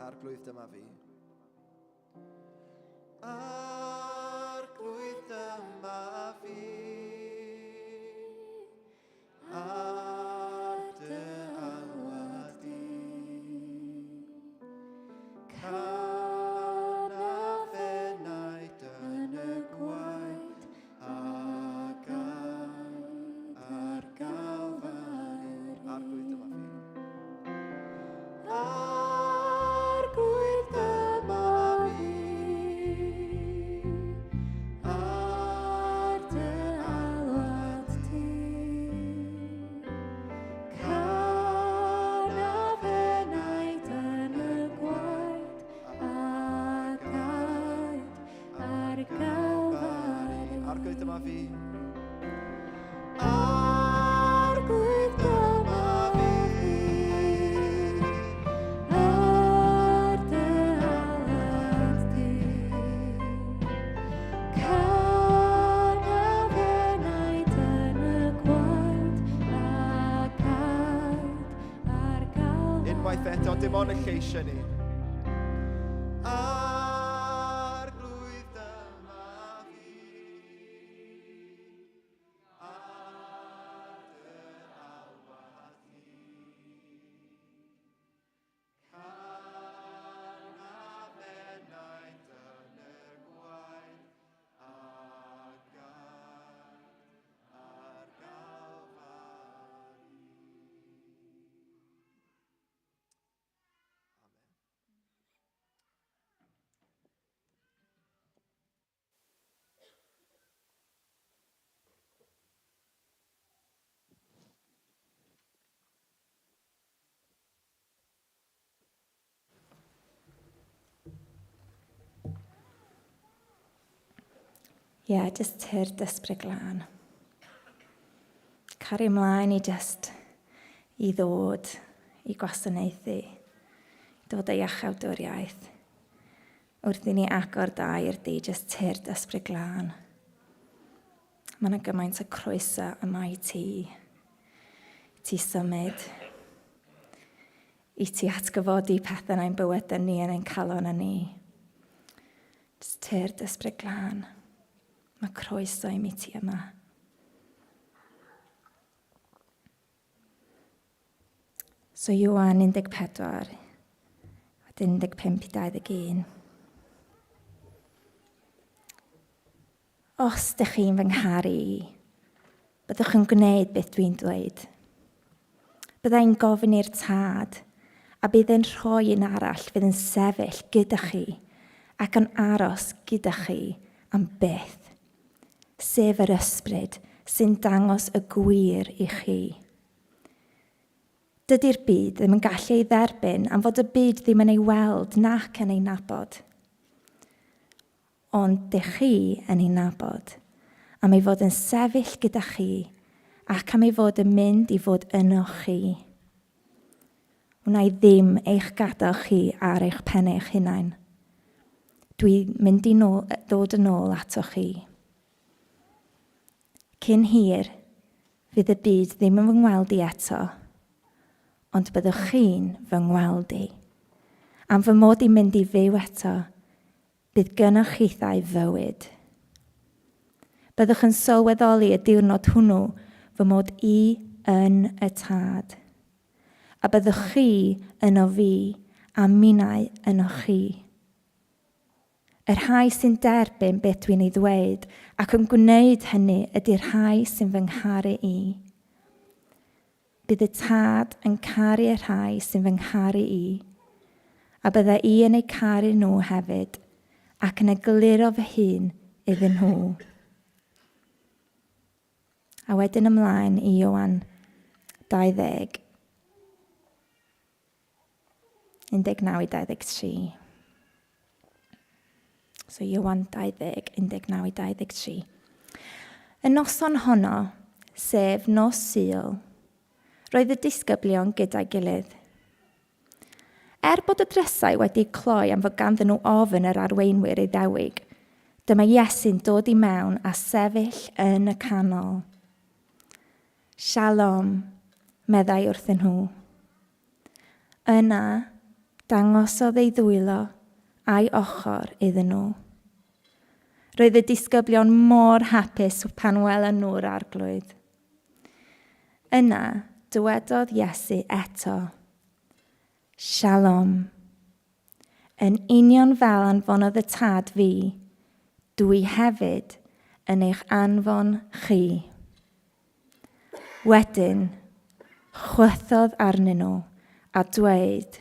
Arglwydd, dyma fi. Arglwydd, dyma fi, ar dy alwad di. Canaf enaid yn y gwaed a gaed ar Galfari. Arglwydd, dyma fi. Arglwydd, dyma fi, ar dy alwad di. Canaf enaid yn y gwaed a gaed ar Galfari. Arglwydd, dyma fi. Arglwydd, dyma fi, ar dy alwad di. Canaf enaid yn y gwaed a gaed ar Galfari. Unwaith eto, dim ond y lleisiau ni. Arglwydd, dyma fi, ar dy alwad di. Ie, yeah, just tyrd ysbryd glân. Cario ymlaen i just i ddod i gwasanaethu, dod â iachawdwriaeth. Wrth i ni agor dair di, just tyrd ysbryd glân. Mae yna gymaint o croeso yma i ti. Ti symud. I ti atgyfodi pethau yn ein bywydau ni yn ein calon a ni. Jyst tyrd ysbryd glân. Mae croeso i mi ti yma. So Ioan 14, wedyn 15 i 21. Os dych chi'n fy ngharu i, byddwch yn gwneud beth dwi'n dweud. Bydda i'n gofyn i'r Tad, a bydd e'n rhoi un arall fydd yn sefyll gyda chi ac yn aros gyda chi am byth, sef yr Ysbryd sy'n dangos y gwir i chi. Dydy'r byd ddim yn gallu ei dderbyn am fod y byd ddim yn ei weld nac yn ei nabod. Ond dych chi yn ei nabod, am ei fod yn sefyll gyda chi ac am ei fod yn mynd i fod ynoch chi. Wna i ddim eich gadael chi ar eich pen eich hunain. Dwi'n mynd i nôl, ddod yn ôl atoch chi. Cyn hir, fydd y byd ddim yn fy ngweld i eto, ond byddwch chi'n fy ngweld i. Am fy mod i'n mynd i fyw eto, Bydd gynnoch chithau fywyd. Byddwch yn sylweddoli y diwrnod hwnnw fy mod i yn y Tad, a byddwch chi yno fi a minnau ynoch chi. Y rhai sy'n derbyn beth dwi'n ei ddweud ac yn gwneud hynny ydy'r rhai sy'n fy ngharu i. Bydd y Tad yn caru y rhai sy'n fy ngharu i, a bydda i yn eu caru nhw hefyd, ac yn egluro fy hun iddyn nhw. A wedyn ymlaen i Ioan 20. 19 i 23. So Ioan 20, 19 i 23. Y noson honno, sef nos Sul, roedd y disgyblion gyda'i gilydd. Er bod y drysau wedi cloi am fod ganddyn nhw ofn yr arweinwyr Iddewig, dyma Iesu'n dod i mewn a sefyll yn y canol. Shalom, meddai wrthyn nhw. Yna, dangosodd ei ddwylo a'i ochr iddyn nhw. Roedd y disgyblion mor hapus pan welon nhw'r arglwydd. Yna, dywedodd Iesu eto, Shalom. Yn union fel anfonodd y Tad fi, dw i hefyd yn eich anfon chi. Wedyn, chwythodd arnyn nhw a dweud,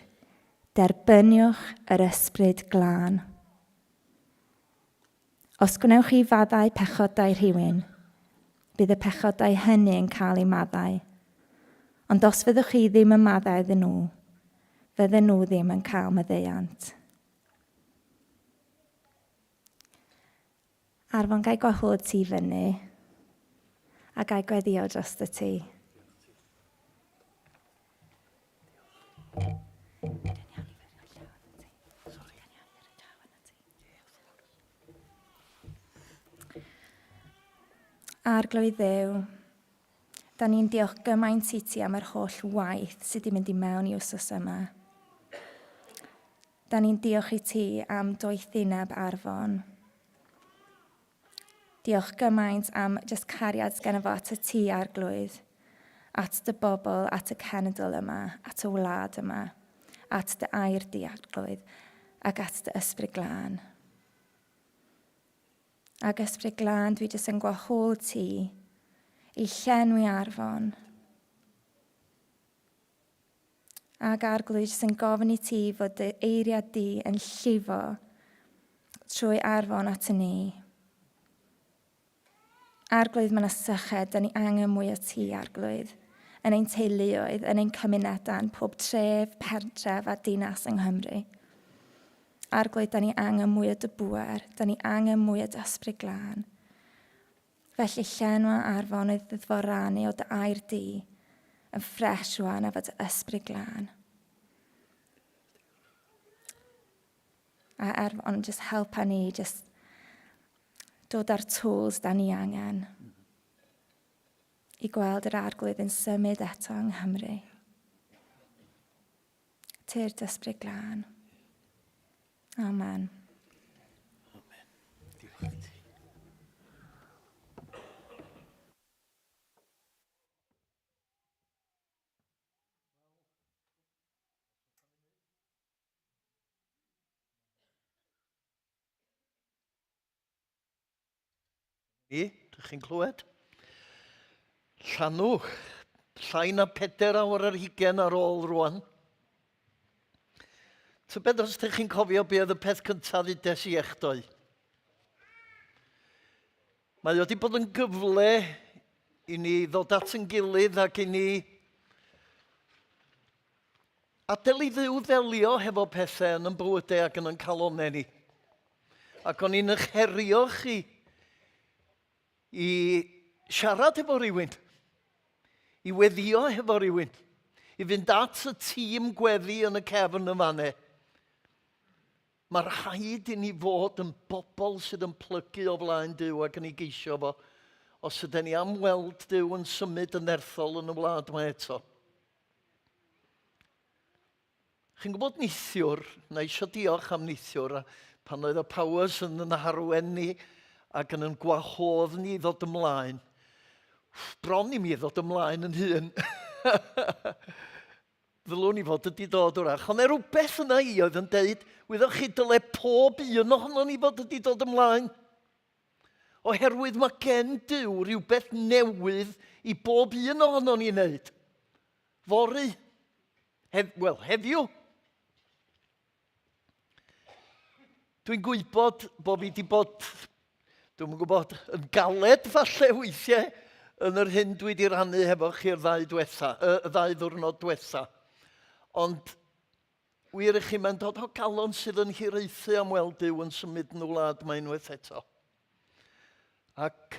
Derbyniwch yr Ysbryd Glân. Os gwnewch chi faddau pechodau rhywun, bydd y pechodau hynny yn cael eu maddau. Ond os fyddwch chi ddim yn maddau iddyn nhw, fydden nhw ddim yn cael maddeuant. Arfon, gai gwahodd ti fyny a gai gweddio dros y ti. Arglwydd Dduw, da ni'n diolch gymaint i ti am yr holl waith sydd wedi mynd i mewn i wsos yma. Da ni'n diolch i ti am doethineb Arfon. Diolch gymaint am just cariad sgenna fo at y ti arglwydd, at dy bobl, at y cenedl yma, at y wlad yma, at dy air di arglwydd, ac at dy ysbryd glân. Ac ysbryd glân, dwi jyst yn gwahodd ti i llenwi Arfon. Ac Arglwydd, jyst yn gofyn i ti fod dy eiriau di yn llifo trwy Arfon at y ni. Arglwydd, mae yna syched, da ni angen mwy o ti, Arglwydd, yn ein teuluoedd, yn ein cymunedau, yn pob tref, pentref a dinas yng Nghymru. Arglwydd, da ni angen mwy o dy bŵer, da ni angen mwy o dy ysbryd glân. Felly llenwa Arfon oedd dy dforanu o dy air di, yn ffres rwan efo dy ysbryd glân. A Arfon, just helpa ni, just dod â'r tools da ni angen i gweld yr arglwydd yn symud eto yng Nghymru. Tyrd ysbryd glân. Amen. Amen. Diolch i ti. Ni, dych chi'n clywed? Llanw, llai na pedair awr ar hugain ar ôl rwan. Tybed os ydych chi'n cofio be oedd y peth cyntaf ddudes i echdoe? Mae wedi bod yn gyfle i ni ddod at yn gilydd ac i ni adael i Dduw ddelio hefo pethau yn yn bywydau ac yn yn calonau ni. Ac o'n i'n eich herio chi i siarad efo rhywun, i weddio hefo rhywun, i fynd at y tîm gweddi yn y cefn yn fanne. Mae rhaid i ni fod yn bobl sydd yn plygu o flaen Duw ac yn ei geisio fo, os ydyn ni am weld Duw yn symud yn nerthol yn y wlad yma eto. Chi'n gwybod neithiwr, na eisiau diolch am neithiwr, a pan oedd y Powers yn yn harwen ni ac yn yn gwahodd ni i ddod ymlaen, bron i mi ddod ymlaen yn hun. Ddylwn i fod wedi dod wrach. Ond e rhywbeth yna i oedd yn deud, wyddoch chi, dyle pob un ohono ni fod wedi dod ymlaen. Oherwydd mae gen Duw rhywbeth newydd i bob un ohono ni wneud. Fory. Hef, wel, heddiw. Dwi'n gwybod bod fi wedi bod, dwi'n gwybod, yn galed falle weithiau yn yr hyn dwi wedi rannu hefo chi'r ddau, diwetha, y, y ddau ddwrnod diwetha. Ond wir i chi, mae'n dod o galon sydd yn hiraethu am weld Duw yn symud yn y wlad mae unwaith eto. Ac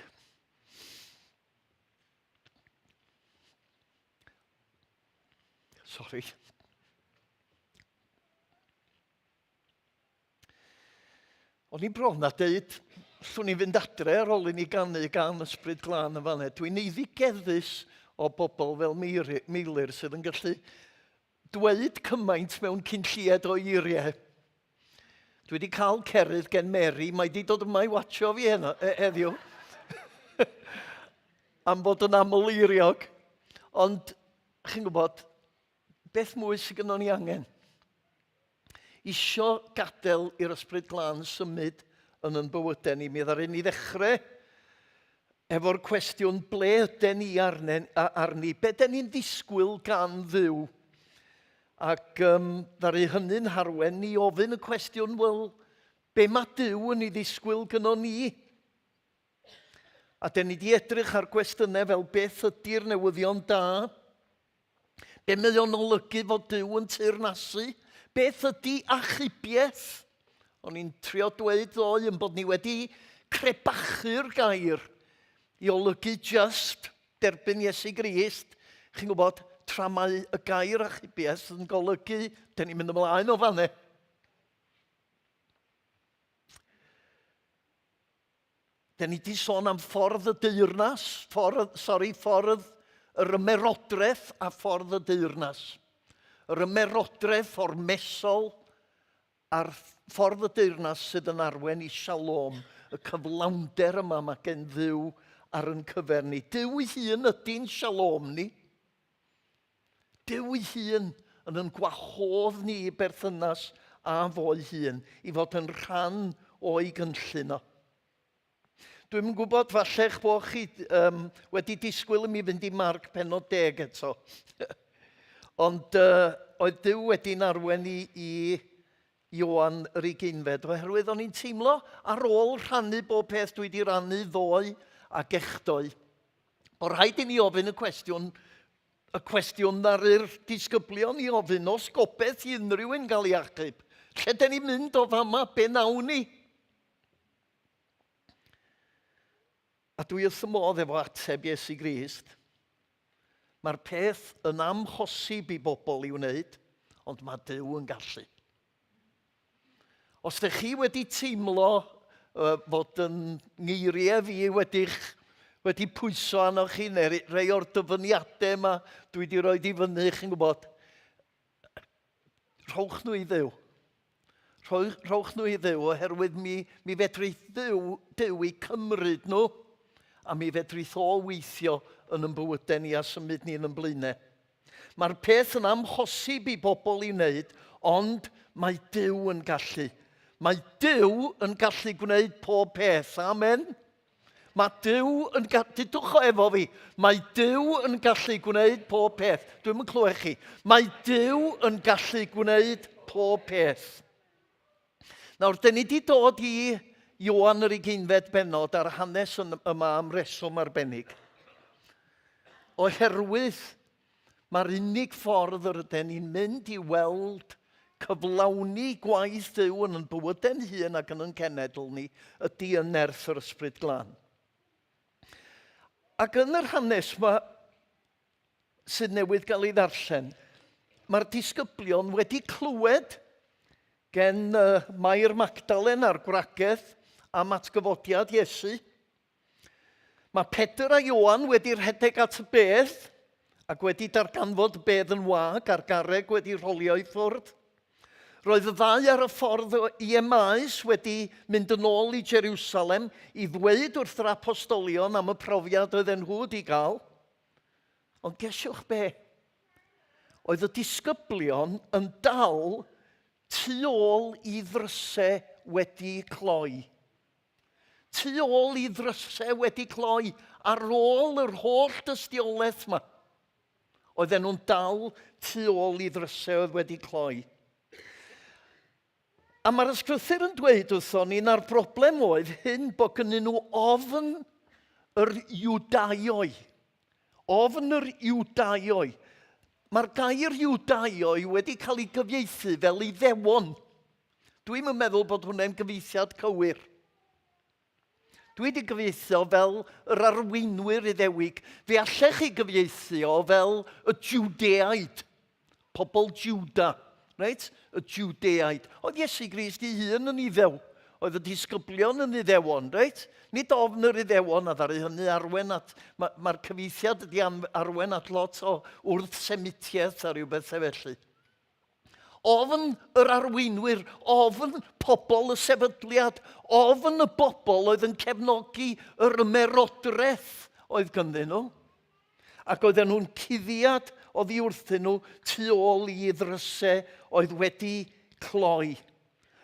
Sorry. O'n i bron a deud, llwn i fynd adre ar ôl i ni ganu gan Ysbryd Glân yn fanna. Dwi'n eiddigeddus o bobl fel Meilir sydd yn gallu dweud cymaint mewn cyn lleied o eiriau. Dwi wedi cael cerydd gen Mary, mae wedi dod yma i watcho fi heno, e, heddiw. Am fod yn aml eiriog. Ond, chi'n gwybod, beth mwy sydd gynnon ni angen? Isio gadael i'r Ysbryd Glân symud yn yn bywydau ni. Mi ddaru ni ddechrau efo'r cwestiwn ble yden ni arnen, arni, be den ni'n disgwyl gan Dduw? Ac um, ddaru hynny'n harwen ni ofyn y cwestiwn, wel, be mae Duw yn ei ddisgwyl gynnon ni? A den ni di edrych ar gwestiynau fel beth ydy'r newyddion da? Be mae o'n olygu fod Duw yn teyrnasu? Beth ydy achubiaeth? O'n i'n trio dweud ddoe yn bod ni wedi crebachu'r gair i olygu just derbyn Iesu Grist. Chi'n gwybod, tra mae y gair achubiaeth yn golygu, dyn ni'n mynd ymlaen o fanne. Den ni di sôn am ffordd y deyrnas, ffordd, sorry, ffordd yr ymerodraeth a ffordd y deyrnas. Yr ymerodraeth ormesol a'r ffordd y deyrnas sydd yn arwen i shalom, y cyflawnder yma mae gen Dduw ar yn cyfer ni. Duw ei hun ydy'n shalom ni. Duw ei hun yn yn gwahodd ni i berthynas â fo'i hun, i fod yn rhan o'i gynllun o. Dwi'm yn gwybod, falle eich bod chi um, wedi disgwyl i mi fynd i Marc penod deg eto. Ond uh, oedd Duw wedi'n arwen i i Ioan yr ugeinfed, oherwydd o'n i'n teimlo ar ôl rhannu bob peth dwi wedi rannu ddoe ac echdoe, bod rhaid i ni ofyn y cwestiwn, y cwestiwn ddaru'r disgyblion i ofyn, os gobeith i unrhyw un gael ei achub, lle den ni'n mynd o fama, be nawn ni? A dwi wrth y modd efo ateb Iesu Grist. Mae'r peth yn amhosib i bobl i wneud, ond mae Duw yn gallu. Os ydych chi wedi teimlo uh, fod yn ngeiriau fi wedi'ch wedi pwyso arnoch chi, neu rei o'r dyfyniadau yma dwi wedi rhoi i fyny, chi'n gwybod, rhowch nhw i Dduw. Rhowch nhw i Dduw oherwydd mi, mi fedrith Dduw, Duw i cymryd nhw a mi fedrith o weithio yn yn bywydau ni a symud ni yn yn blaenau. Mae'r peth yn amhosib i bobl i wneud, ond mae Duw yn gallu. Mae Duw yn gallu gwneud pob peth. Amen. Mae Duw yn... Dudwch o efo fi. Mae Duw yn gallu gwneud pob peth. Dwi'm yn clywed chi. Mae Duw yn gallu gwneud pob peth. Nawr, dyn ni wedi dod i Ioan yr ugeinfed bennod a'r hanes yn, yma am reswm arbennig. Oherwydd Mae'r unig ffordd yr ydyn ni'n mynd i weld cyflawni gwaith Duw yn yn bywydau'n hun ac yn yn cenedl ni ydy yn nerth yr Ysbryd Glân. Ac yn yr hanes yma sydd newydd gael ei ddarllen, mae'r disgyblion wedi clywed gen uh, Mair Magdalen a'r gwragedd am atgyfodiad Iesu. Mae Pedr a Ioan wedi rhedeg at y bedd ac wedi darganfod y bedd yn wag a'r garreg wedi rholio i ffwrdd. Roedd y ddau ar y ffordd i Emmaus wedi mynd yn ôl i Jerusalem i ddweud wrth yr apostolion am y profiad oedden nhw wedi gael. Ond gesiwch be? Oedd y disgyblion yn dal tu ôl i ddrysau wedi cloi. Tu ôl i ddrysau wedi cloi ar ôl yr holl dystiolaeth yma. Oedden nhw'n dal tu ôl i ddrysau oedd wedi cloi. A mae'r ysgrythur yn dweud wrthon ni na'r broblem oedd hyn bod gynnyn nhw ofn yr Iwdaioi. Ofn yr Iwdaioi. Mae'r gair Iwdaioi wedi cael ei gyfieithu fel Iddewon. Dwi'm yn meddwl bod hwnna'n gyfieithiad cywir. Dwi wedi gyfieithio fel yr arweinwyr Iddewig. Fe allech chi gyfieithu o fel y Judeaid, pobl Juda, reit? Y Judeaid. Oedd Iesu Grist ei hun yn Iddew. Oedd y disgyblion yn Iddewon, reit? Nid ofn yr Iddewon a ddaru hynny arwen at... Mae'r ma cyfieithiad ydi arwen at lot o wrth-Semitiaeth a rhyw bethau felly. Ofn yr arweinwyr, ofn pobl y sefydliad, ofn y bobl oedd yn cefnogi yr ymerodraeth oedd ganddyn nhw. Ac oedden nhw'n cuddiad oddi wrthyn nhw tu ôl i ddrysau oedd wedi cloi.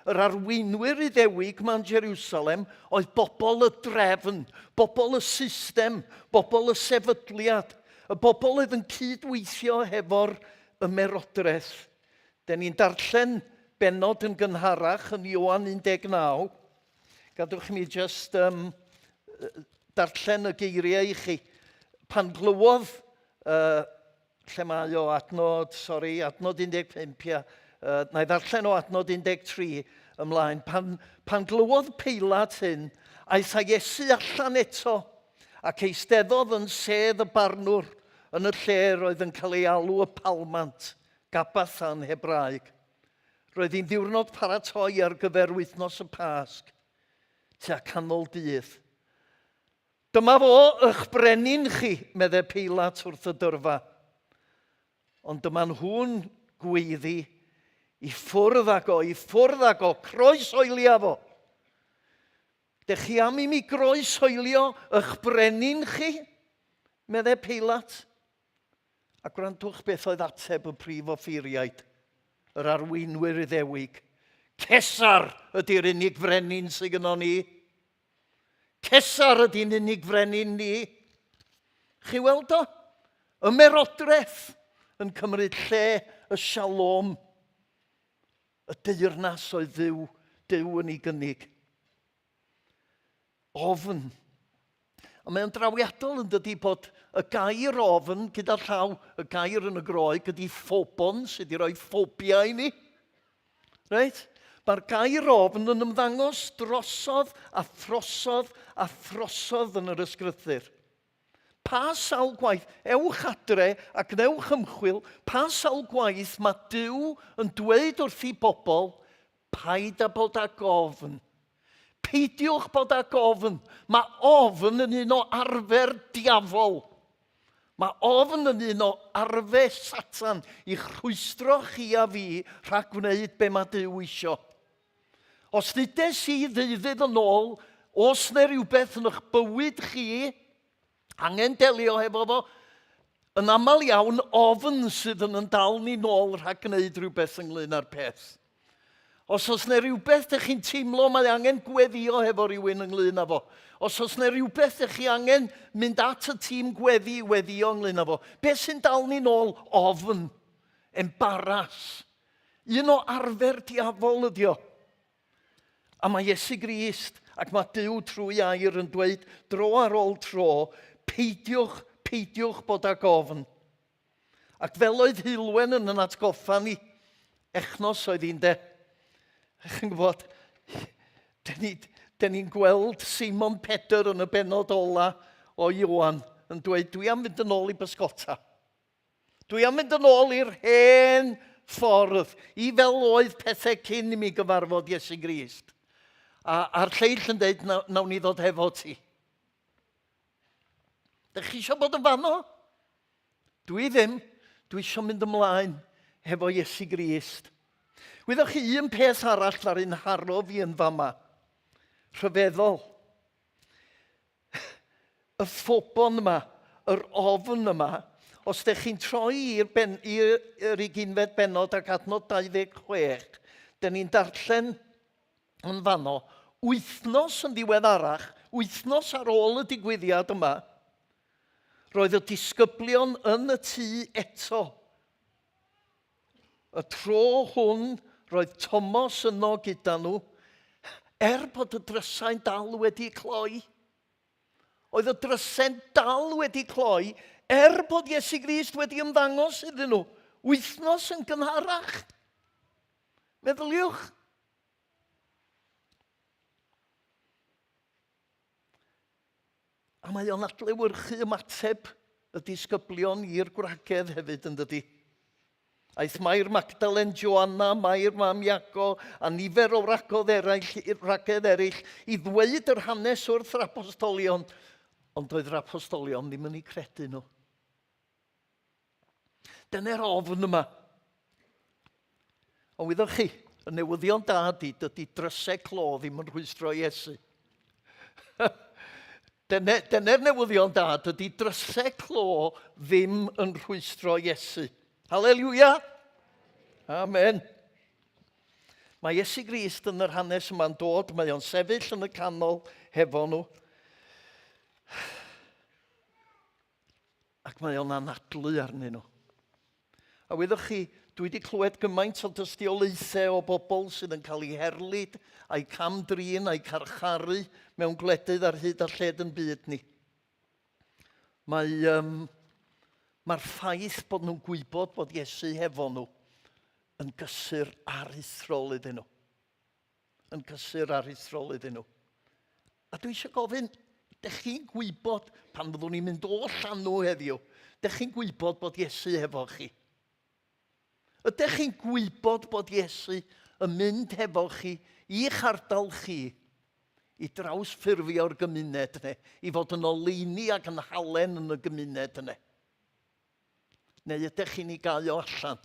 Yr arweinwyr Iddewig ma'n Jerusalem oedd bobl y drefn, bobl y system, bobl y sefydliad, y bobl oedd yn cyd-weithio hefo'r ymerodraeth. Den ni'n darllen bennod yn gynharach yn Ioan 19. Gadwch mi just um, darllen y geiriau i chi. Pan glywodd uh, Lle mae o? Adnod, sori, adnod 15, ia. Uh, na i ddarllen o adnod 13 ymlaen. Pan, pan glywodd Peilat hyn, aeth â Iesu allan eto ac eisteddodd yn sedd y barnwr yn y lle roedd yn cael ei alw y palmant, Gabatha yn Hebraeg. Roedd hi'n ddiwrnod paratoi ar gyfer wythnos y Pasg, tua canol dydd. Dyma fo, ych brenin chi, medde Peilat wrth y dyrfa. Ond dyma nhw'n gweiddi, i ffwrdd ag o, i ffwrdd ag o, croeshoelia fo. Dech chi am i mi groeshoelio ych brenin chi? medde Peilat. A gwrandwch beth oedd ateb y prif offeiriaid, yr arweinwyr Iddewig. Cesar ydy'r unig frenin sydd gynnon ni. Cesar ydy'n unig frenin ni. Chi weld o? Ymerodraeth yn cymryd lle y shalom, y deyrnas oedd Dduw, Duw yn ei gynnig. Ofn. A mae'n drawiadol yn dydy bod y gair ofn gyda llaw, y gair yn y Groeg ydy phobon sydd wedi rhoi ffobia i ni. Reit? Mae'r gair ofn yn ymddangos drosodd a throsodd a throsodd yn yr ysgrythur. Pa sawl gwaith, ewch adre a gwnewch ymchwil, pa sawl gwaith mae Duw yn dweud wrth i bobl, paid â bod ag ofn. Peidiwch bod ag ofn. Mae ofn yn un o arfer diafol. Mae ofn yn un o arfe Satan i'ch rhwystro chi a fi rhag gwneud be mae Duw isio. Os ddudes i ddeuddydd yn ôl, os na rhywbeth yn eich bywyd chi angen delio hefo fo, yn aml iawn ofn sydd yn yn dal ni nôl rhag gwneud rhywbeth ynglyn â'r peth. Os oes 'na rywbeth dych chi'n teimlo mae angen gweddio hefo rhywun ynglyn â fo, os oes 'na rhywbeth dych chi angen mynd at y tîm gweddi i weddio ynglyn â fo, beth sy'n dal ni nôl? Ofn. Embaras. Un o arfer diafol ydi o. A mae Iesu Grist ac mae Duw trwy air yn dweud dro ar ôl tro, peidiwch, peidiwch bod ag ofn. Ac fel oedd Heulwen yn yn atgoffa ni, echnos oedd hi'n de. Chi'n gwybod, den ni'n ni gweld Simon Pedr yn y benod ola o Ioan yn dweud, dwi am fynd yn ôl i bysgota. Dwi am fynd yn ôl i'r hen ffordd, i fel oedd pethau cyn i mi gyfarfod Iesu Grist. A, a'r lleill yn dweud, nawn ni ddod hefo ti. Dych chi eisiau bod yn fanno? Dwi ddim. Dwi eisiau mynd ymlaen hefo Iesu Grist. Wyddoch chi un peth arall ddaru'n haro fi yn fama? Rhyfeddol. Y ffobon yma, yr ofn yma, os ydych chi'n troi i'r ben, i'r ugeinfed bennod ac adnod 26, dyn ni'n darllen yn fanno, wythnos yn ddiweddarach, wythnos ar ôl y digwyddiad yma, roedd y disgyblion yn y tŷ eto. Y tro hwn, roedd Tomos yno gyda nhw, er bod y drysau'n dal wedi cloi. Oedd y drysau'n dal wedi cloi, er bod Iesu Grist wedi ymddangos iddyn nhw wythnos yn gynharach. Meddyliwch. A mae o'n adlewyrchu ymateb y disgyblion i'r gwragedd hefyd, yn dydy? Aeth Mair Magdalen, Joanna, Mair mam Iago a nifer o wragodd eraill, wragedd eraill i ddweud yr hanes wrth yr apostolion, ond doedd yr apostolion ddim yn eu credu nhw. Dyna'r ofn yma. Ond wyddoch chi, y newyddion da ydy, dydy drysau clo ddim yn rhwystro Iesu. Dyna'r dyna newyddion da, dydy drysau clo ddim yn rhwystro Iesu. Haleluia! Amen. Mae Iesu Grist yn yr hanes yma'n dod, mae o'n sefyll yn y canol hefo nhw. Ac mae o'n anadlu arnyn nhw. A wyddoch chi, dwi wedi clywed gymaint o dystiolaethau o bobl sydd yn cael eu herlid, a'u cam-drin, a'u carcharu mewn gwledydd ar hyd a lled yn byd ni. Mae, um, mae'r ffaith bod nhw'n gwybod bod Iesu hefo nhw yn gysur aruthrol iddyn nhw. yn cysur aruthrol iddyn nhw. A dwi eisiau gofyn, dych chi'n gwybod pan fyddwn ni'n mynd o llanw heddiw, dych chi'n gwybod bod Iesu hefo chi? Ydych chi'n gwybod bod Iesu yn mynd hefo chi i'ch ardal chi i drawsffurfio'r gymuned yna, i fod yn oleuni ac yn halen yn y gymuned yna? Neu ydych chi'n ei gau o allan?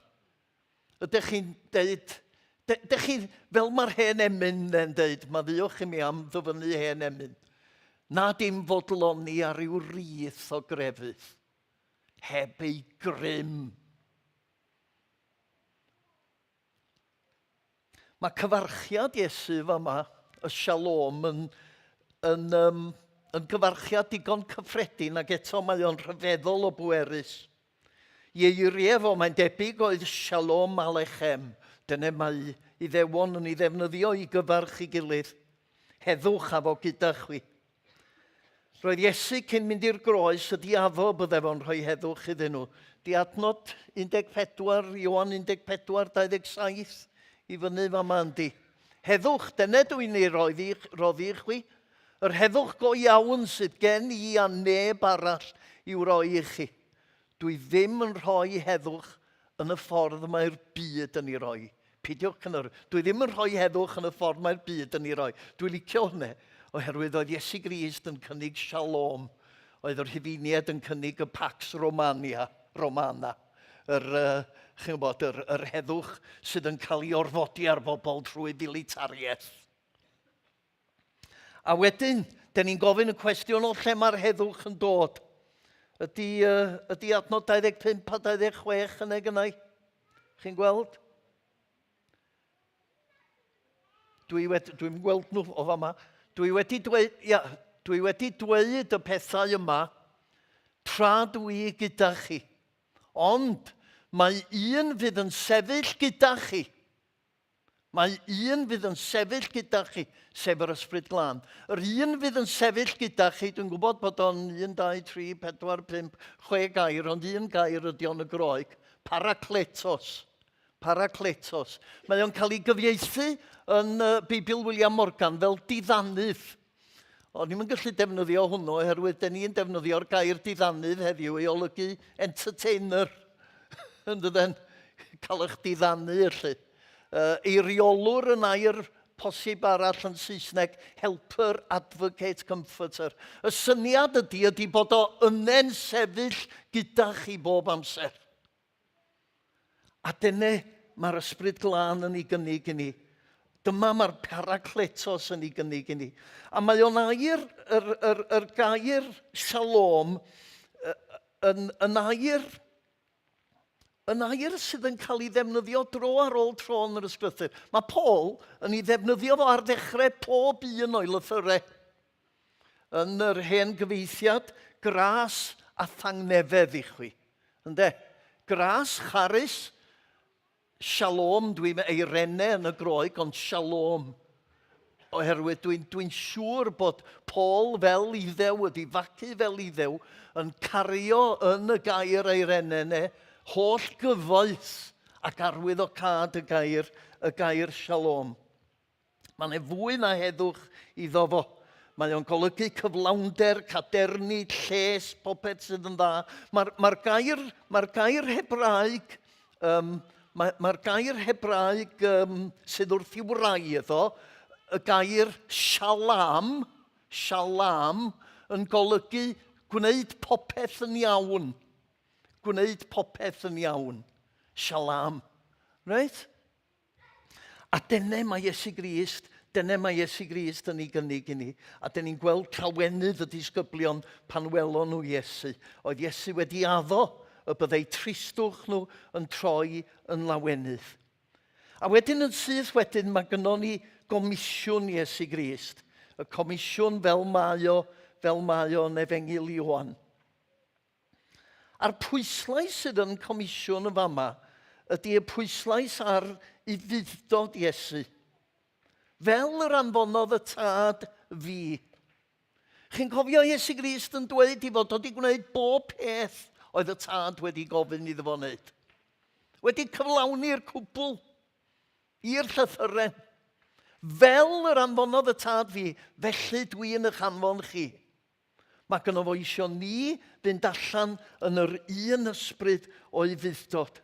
Ydych chi'n deud, dych chi, fel mae'r hen emyn yn deud, maddeuwch i mi am ddyfynnu hen emyn, na dim fodloni ar ryw rith o grefydd, heb ei grym. Mae cyfarchiad Iesu fama, y shalom, yn, yn, um, yn gyfarchiad digon cyffredin ac eto mae o'n rhyfeddol o bwerus. I eiriau fo, mae'n debyg oedd shalom alechem. Dyna mae Iddewon yn ei ddefnyddio i gyfarch i gilydd. Heddwch a fo gyda chwi. Roedd Iesu cyn mynd i'r groes ydi addo bydde fo'n rhoi heddwch iddyn nhw. Di adnod 14, Ioan 14, 27 i fyny fama yndi. Heddwch, dyna dwi'n ei roddi, roddi i chwi. Yr heddwch go iawn sydd gen i a neb arall i'w roi i chi. Dwi ddim yn rhoi heddwch yn y ffordd mae'r byd yn ei roi. Peidiwch cynnyrfu. Dwi ddim yn rhoi heddwch yn y ffordd mae'r byd yn ei roi. Dwi'n licio hwnna, oherwydd oedd Iesu Grist yn cynnig shalom. Oedd yr Rhufeiniaid yn cynnig y Pax Romania, Romana. Yr, uh, chi'n gwybod, yr, yr heddwch sydd yn cael ei orfodi ar bobl trwy filitariaeth. A wedyn, dyn ni'n gofyn y cwestiwn o lle mae'r heddwch yn dod. Ydy, uh, ydy adnod 25 a 26 yn ei gynnau? Chi'n gweld? Dwi wedi, dwi'n gweld nhw o fama. Dwi wedi dweud, ia, dwi wedi dweud y pethau yma tra dwi gyda chi. Ond mae un fydd yn sefyll gyda chi. Mae un fydd yn sefyll gyda chi, sef yr Ysbryd Glân. Yr un fydd yn sefyll gyda chi, dwi'n gwybod bod o'n 1, 2, 3, 4, 5, 6 gair, ond un gair ydy o'n y Groeg, parakletos. Parakletos. Mae o'n cael ei gyfieithu yn Beibl William Morgan fel diddanydd. O'n i'm yn gallu defnyddio hwnnw oherwydd den ni'n defnyddio'r gair diddanydd heddiw i olygu entertainer. Yn dydyn? Cael eich diddanu felly. Uh, eiriolwr yn air posib arall yn Saesneg, helper, advocate, comforter. Y syniad ydy, ydy bod o yne'n sefyll gyda chi bob amser. A dyna mae'r Ysbryd Glân yn ei gynnig i ni. Dyma mae'r Parakletos yn ei gynnig i ni. A mae o'n air, yr, yr, yr gair shalom, yn, yn air yn air sydd yn cael ei ddefnyddio dro ar ôl tro yn yr ysgrythur. Mae Paul yn ei ddefnyddio fo ar ddechrau pob un o'i lythyrau. Yn yr hen gyfeithiad, gras a thangnefedd i chwi. Ynde? Gras, charis, shalom, dwi'n eirene yn y Groeg, ond shalom. Oherwydd dwi'n dwi siŵr bod Paul fel Iddew, wedi fagu fel Iddew, yn cario yn y gair eirene ne, holl gyfoeth ac arwyddocâd y gair, y gair shalom. Mae yna fwy na heddwch iddo fo. Mae o'n golygu cyflawnder, cadernid, lles, popeth sydd yn dda. Mae'r mae gair, mae gair Hebraeg, um, mae'r mae gair Hebraeg um, sydd wrth i wraidd o, y gair shalom, shalom, yn golygu gwneud popeth yn iawn. Gwneud popeth yn iawn. Shalom. Reit? A dyna mae Iesu Grist, dyna mae Iesu Grist yn ei gynnig i ni. A dyn ni'n gweld llawenydd y disgyblion pan welon nhw Iesu. Oedd Iesu wedi addo y byddai tristwch nhw yn troi yn lawenydd. A wedyn yn syth wedyn mae gynnon ni gomisiwn Iesu Grist. Y comisiwn fel mae o, fel mae o yn Efengyl Ioan. A'r pwyslais sydd yn comisiwn yn fama ydy y pwyslais ar ufudd-dod Iesu. Fel yr anfonodd y Tad fi. Chi'n cofio Iesu Grist yn dweud i fod wedi gwneud bob peth oedd y Tad wedi gofyn iddo fo wneud. Wedi cyflawni'r cwbl i'r llythyren. Fel yr anfonodd y Tad fi, felly dwi yn eich anfon chi. Mae gynno fo isio ni fynd allan yn yr un ysbryd o'i fudd-dod.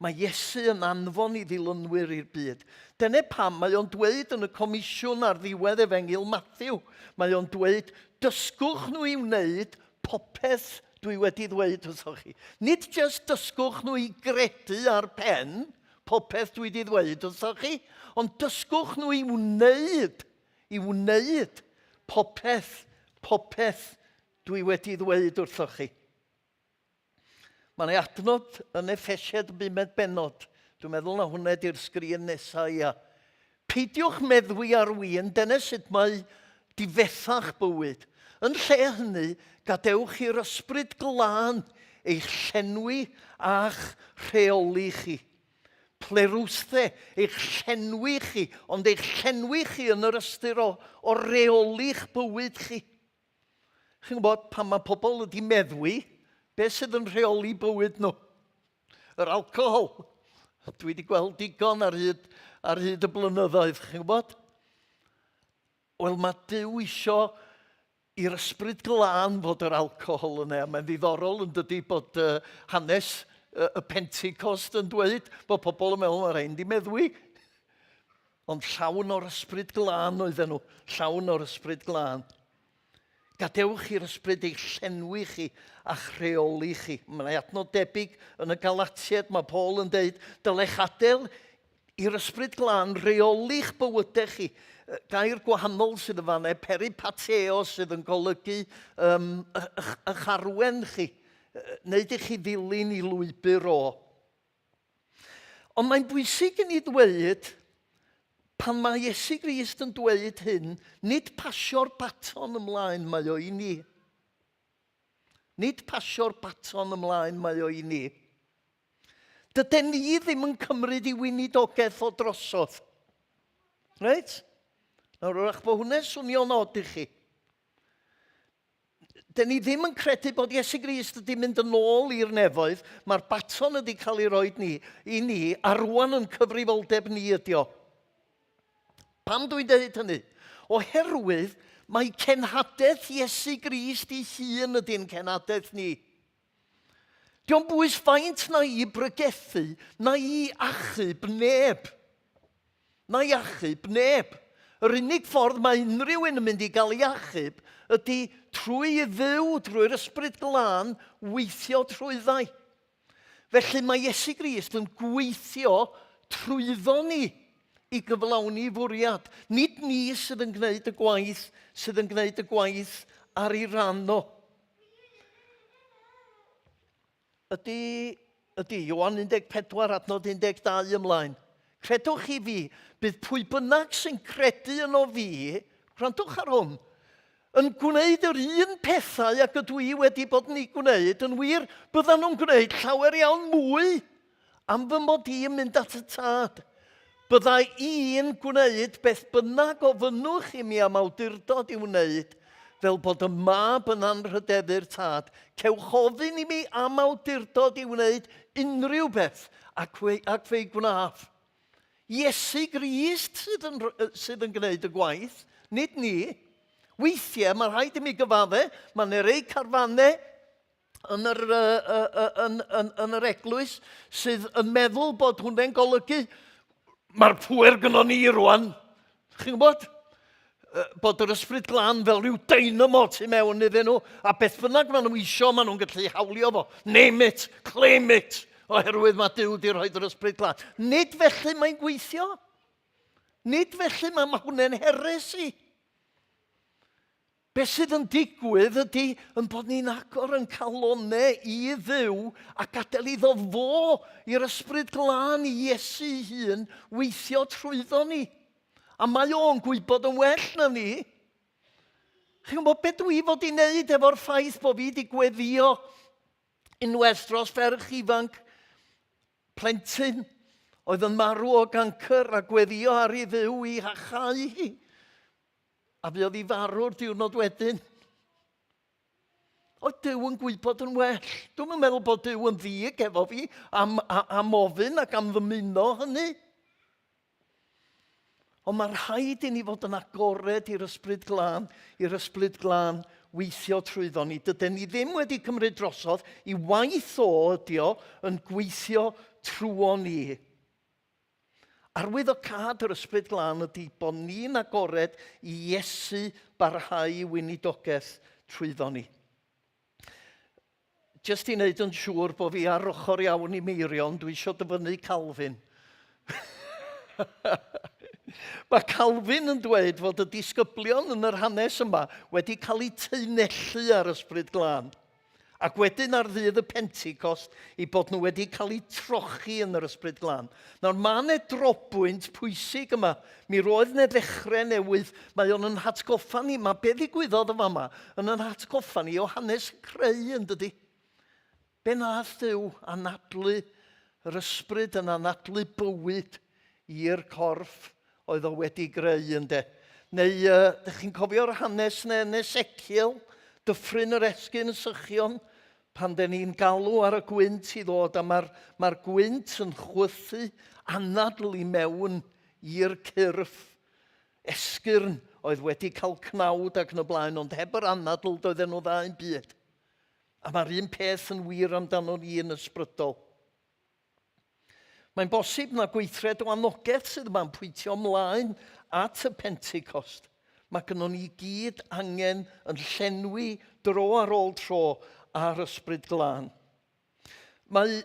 Mae Iesu yn anfon i ddilynwyr i'r byd. Dyna pam mae o'n dweud yn y comisiwn ar ddiwedd Efengyl Matthew, mae o'n dweud, dysgwch nhw i wneud popeth dwi wedi ddweud wrthoch chi. Nid jyst dysgwch nhw i gredu ar pen popeth dwi wedi ddweud wrthoch chi, ond dysgwch nhw i wneud i wneud popeth, popeth dwi wedi ddweud wrthoch chi. Mae'n ei adnod yn Effesiad y bumed bennod. Dwi'n meddwl na hwnna di'r sgrin nesaf, ia. Peidiwch meddwi ar win, dyna sut mae difethach bywyd. Yn lle hynny, gadewch i'r ysbryd glân eich llenwi a'ch rheoli chi. Plerwsthe, eich llenwi chi, ond eich llenwi chi yn yr ystyr o, o reoli'ch bywyd chi. Chi'n gwybod, pan mae pobl wedi meddwi, beth sydd yn rheoli bywyd nhw? Yr alcohol. Dwi wedi gweld digon ar hyd, ar hyd y blynyddoedd, chi'n gwybod? Wel, mae Duw isio i'r ysbryd glân fod yr alcohol yna. Mae'n ddiddorol yn dydy bod uh, hanes uh, y Pentecost yn dweud bod pobl yn meddwl mae'r rhain di meddwi. Ond llawn o'r ysbryd glân oedden nhw. Llawn o'r ysbryd glân. Gadewch i'r ysbryd eich llenwi chi a'ch rheoli chi. Mae'n adnod debyg yn y Galatiaid, mae Paul yn deud, dylech adael i'r ysbryd glân reoli'ch bywydau chi. Gair gwahanol sydd yn fanna, peripateo, sydd yn golygu um, eich, eich arwen chi, wneud i chi ddilyn i lwybr o. Ond mae'n bwysig i ni ddweud, pan mae Iesu Grist yn dweud hyn, nid pasio'r baton ymlaen mae o i ni. Nid pasio'r baton ymlaen mae o i ni. Dydyn ni ddim yn cymryd i weinidogaeth o drosodd. Reit? Nawr, wrach bod hwnna'n swnio'n od i chi. Dyn ni ddim yn credu bod Iesu Grist wedi mynd yn ôl i'r nefoedd. Mae'r baton wedi cael ei roed ni, i ni, a rwan yn cyfrifoldeb ni ydi o. Pam dwi'n dweud hynny? Oherwydd mae cenhadaeth Iesu Grist ei hun ydy'n cenhadaeth ni. Dio'm bwys faint na i brygethu, na i achub neb. Na i achub neb. Yr unig ffordd mae unrhyw un yn mynd i gael ei achub ydy trwy i Dduw, trwy'r Ysbryd Glân, weithio trwyddau. Felly mae Iesu Grist yn gweithio trwyddo ni i gyflawni fwriad. Nid ni sydd yn gwneud y gwaith, sydd yn gwneud y gwaith ar ei ran o. Ydy, ydy, Ioan 14 adnod 12 ymlaen. Credwch chi fi, bydd pwy bynnag sy'n credu yno fi, gwrandwch ar hwn, yn gwneud yr un pethau ag ydw i wedi bod yn ei gwneud, yn wir, byddan nhw'n gwneud llawer iawn mwy. Am fy mod i yn mynd at y Tad, bydda i'n gwneud beth bynnag ofynnwch i mi am awdurdod i'w wneud, fel bod y Mab yn anrhydeddu'r Tad. Cewch ofyn i mi am awdurdod i wneud unrhyw beth, ac fe, ac fe'i gwnaf. Iesu Grist sydd yn, sydd yn gwneud y gwaith, nid ni. Weithiau mae rhaid i mi gyfadde, mae yna rei carfannau yn yr, uh, uh, yn, yn, yn yr eglwys sydd yn meddwl bod hwnna'n golygu mae'r pŵer gynnon ni rwan. Chi'n gwybod? Bod yr ysbryd glân fel rhyw dynamo tu mewn iddyn nhw, a beth bynnag maen nhw isio, maen nhw'n gallu hawlio fo. Name it, claim it, oherwydd mae Duw wedi rhoi yr ysbryd glân. Nid felly mae'n gweithio. Nid felly mae, mae hwnna'n heresi. Be sydd yn digwydd ydy yn bod ni'n agor yn calonau i Dduw a gadael iddo fo, i'r Ysbryd Glân, i Iesu ei hun, weithio trwyddo ni. A mae o'n gwybod yn well na ni. Chi'n gwybod beth dwi fod i wneud efo'r ffaith bod fi wedi gweddio unwaith dros ferch ifanc, plentyn, oedd yn marw o gancr a gweddio ar i Dduw i hachau hi. A fuodd hi farw'r diwrnod wedyn. Oedd Duw yn gwybod yn well. Dwi'm yn meddwl bod Duw yn ddig efo fi am, am ofyn ac am ddymuno hynny. Ond mae rhaid i ni fod yn agored i'r Ysbryd Glân, i'r Ysbryd Glân weithio trwyddo ni. Dydyn ni ddim wedi cymryd drosodd i waith o ydi o yn gweithio trwo ni. Arwyddocâd yr Ysbryd Glân ydy bod ni'n agored i Iesu barhau i weinidogaeth trwyddo ni. Jyst i wneud yn siŵr bod fi ar ochr iawn i Meirion, dwi eisiau dyfynnu Calvin. Mae Calvin yn dweud fod y disgyblion yn yr hanes yma wedi cael eu teunellu ar Ysbryd Glân. Ac wedyn ar ddydd y Pentecost, eu bod nhw wedi cael eu trochi yn yr Ysbryd Glân. Nawr, mae yna drobwynt pwysig yma. Mi roedd yna ddechrau newydd. Mae o'n yn hatgoffa ni, mae be ddigwyddodd yn fama yn yn hatgoffa ni o hanes y creu, yn dydy? Be nath Duw anadlu yr ysbryd yn anadlu bywyd i'r corff oedd o wedi greu, ynde? Neu, uh, dych chi'n cofio'r hanes neu yn Ezekiel, dyffryn yr esgyn sychion? Pan den ni'n galw ar y gwynt i ddod a mae'r mae gwynt yn chwythu anadl i mewn i'r cyrff esgyrn oedd wedi cael cnawd ac yn y blaen, ond heb yr anadl doedden nhw dda yn byd. A mae'r un peth yn wir amdano ni yn ysbrydol. Mae'n bosib na gweithred o anogaeth sydd yma'n pwyntio ymlaen at y Pentecost. Mae gynnon ni gyd angen yn llenwi dro ar ôl tro ar ysbryd glân. Mae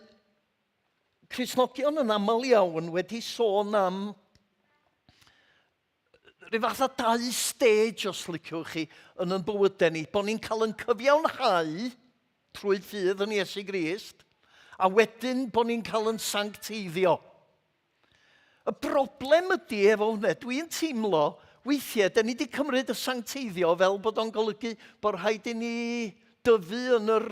Cristnogion yn aml iawn wedi sôn am rhyw fath o dau stage, os liciwch chi, yn yn bywydau ni. Bod ni'n cael yn cyfiawnhau trwy ffydd yn Iesu Grist, a wedyn bod ni'n cael yn sancteiddio. Y broblem ydy efo hwnna, dwi'n teimlo, weithiau, da ni wedi cymryd y sancteiddio fel bod o'n golygu bod rhaid i ni dyfu yn yr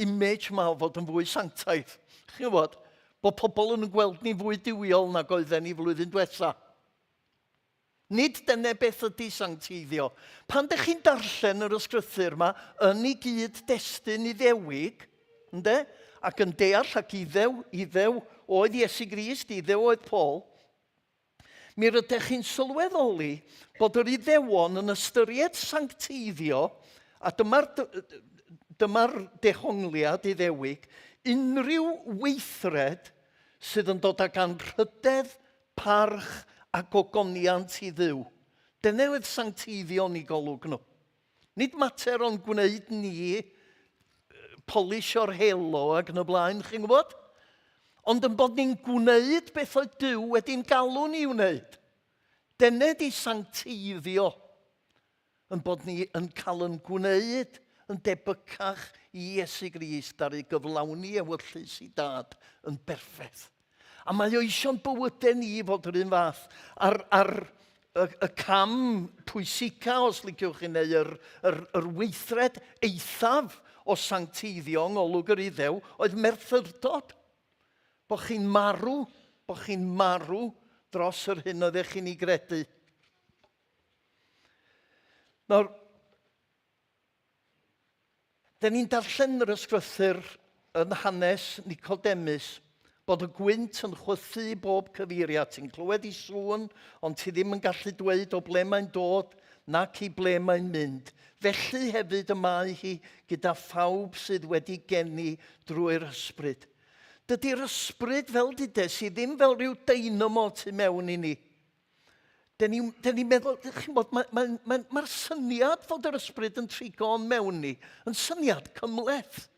image 'ma o fod yn fwy sanctaidd. Chi'n gwybod, bod pobl yn gweld ni fwy duwiol nag oedden ni flwyddyn diwetha. Nid dyna beth ydy sancteiddio. Pan dych chi'n darllen yr ysgrythur yma yn ei gyd-destun Iddewig, ynde, ac yn deall ac Iddew, Iddew oedd Iesu Grist, Iddew oedd Paul, Mi rydych chi'n sylweddoli bod yr Iddewon yn ystyried sancteiddio, a dyma'r dyma dehongliad Iddewig, unrhyw weithred sydd yn dod ag anrhydedd, parch a gogoniant i Dduw. Dyna oedd sancteiddio yn eu golwg nhw. Nid mater o'n gwneud ni polisio'r halo ac yn y blaen, chi'n gwybod? Ond yn bod ni'n gwneud beth oedd Duw wedi'n galw ni i wneud. Dyna di sancteiddio. Yn bod ni yn cael yn gwneud yn debycach i Iesu Grist ar ei gyflawni ewyllys i dad yn berffaith. A mae o eisiau'n bywydau ni fod yr un fath. Ar, ar y, y cam pwysica, os liciwch chi, neu yr, yr, yr weithred eithaf o sancteiddio yng ngolwg yr Iddew oedd merthyrdod. Bo chi'n marw, bo chi'n marw dros yr hyn oeddech chi'n ei gredu. Nawr, Dyn ni'n darllen yr ysgrythur yn hanes Nicodemus bod y gwynt yn chwythu i bob cyfeiriad. Ti'n clywed i sŵn, ond ti ddim yn gallu dweud o ble mae'n dod nac i ble mae'n mynd. Felly hefyd y mae hi gyda phawb sydd wedi geni drwy'r ysbryd. Dydy'r ysbryd, fel dudes i, ddim fel rhyw deinamo tu mewn i ni. Dyn ni'n ni meddwl, chi'n bod, mae'r mae, mae, mae syniad fod yr ysbryd yn trigo o'n mewn ni yn syniad cymhleth.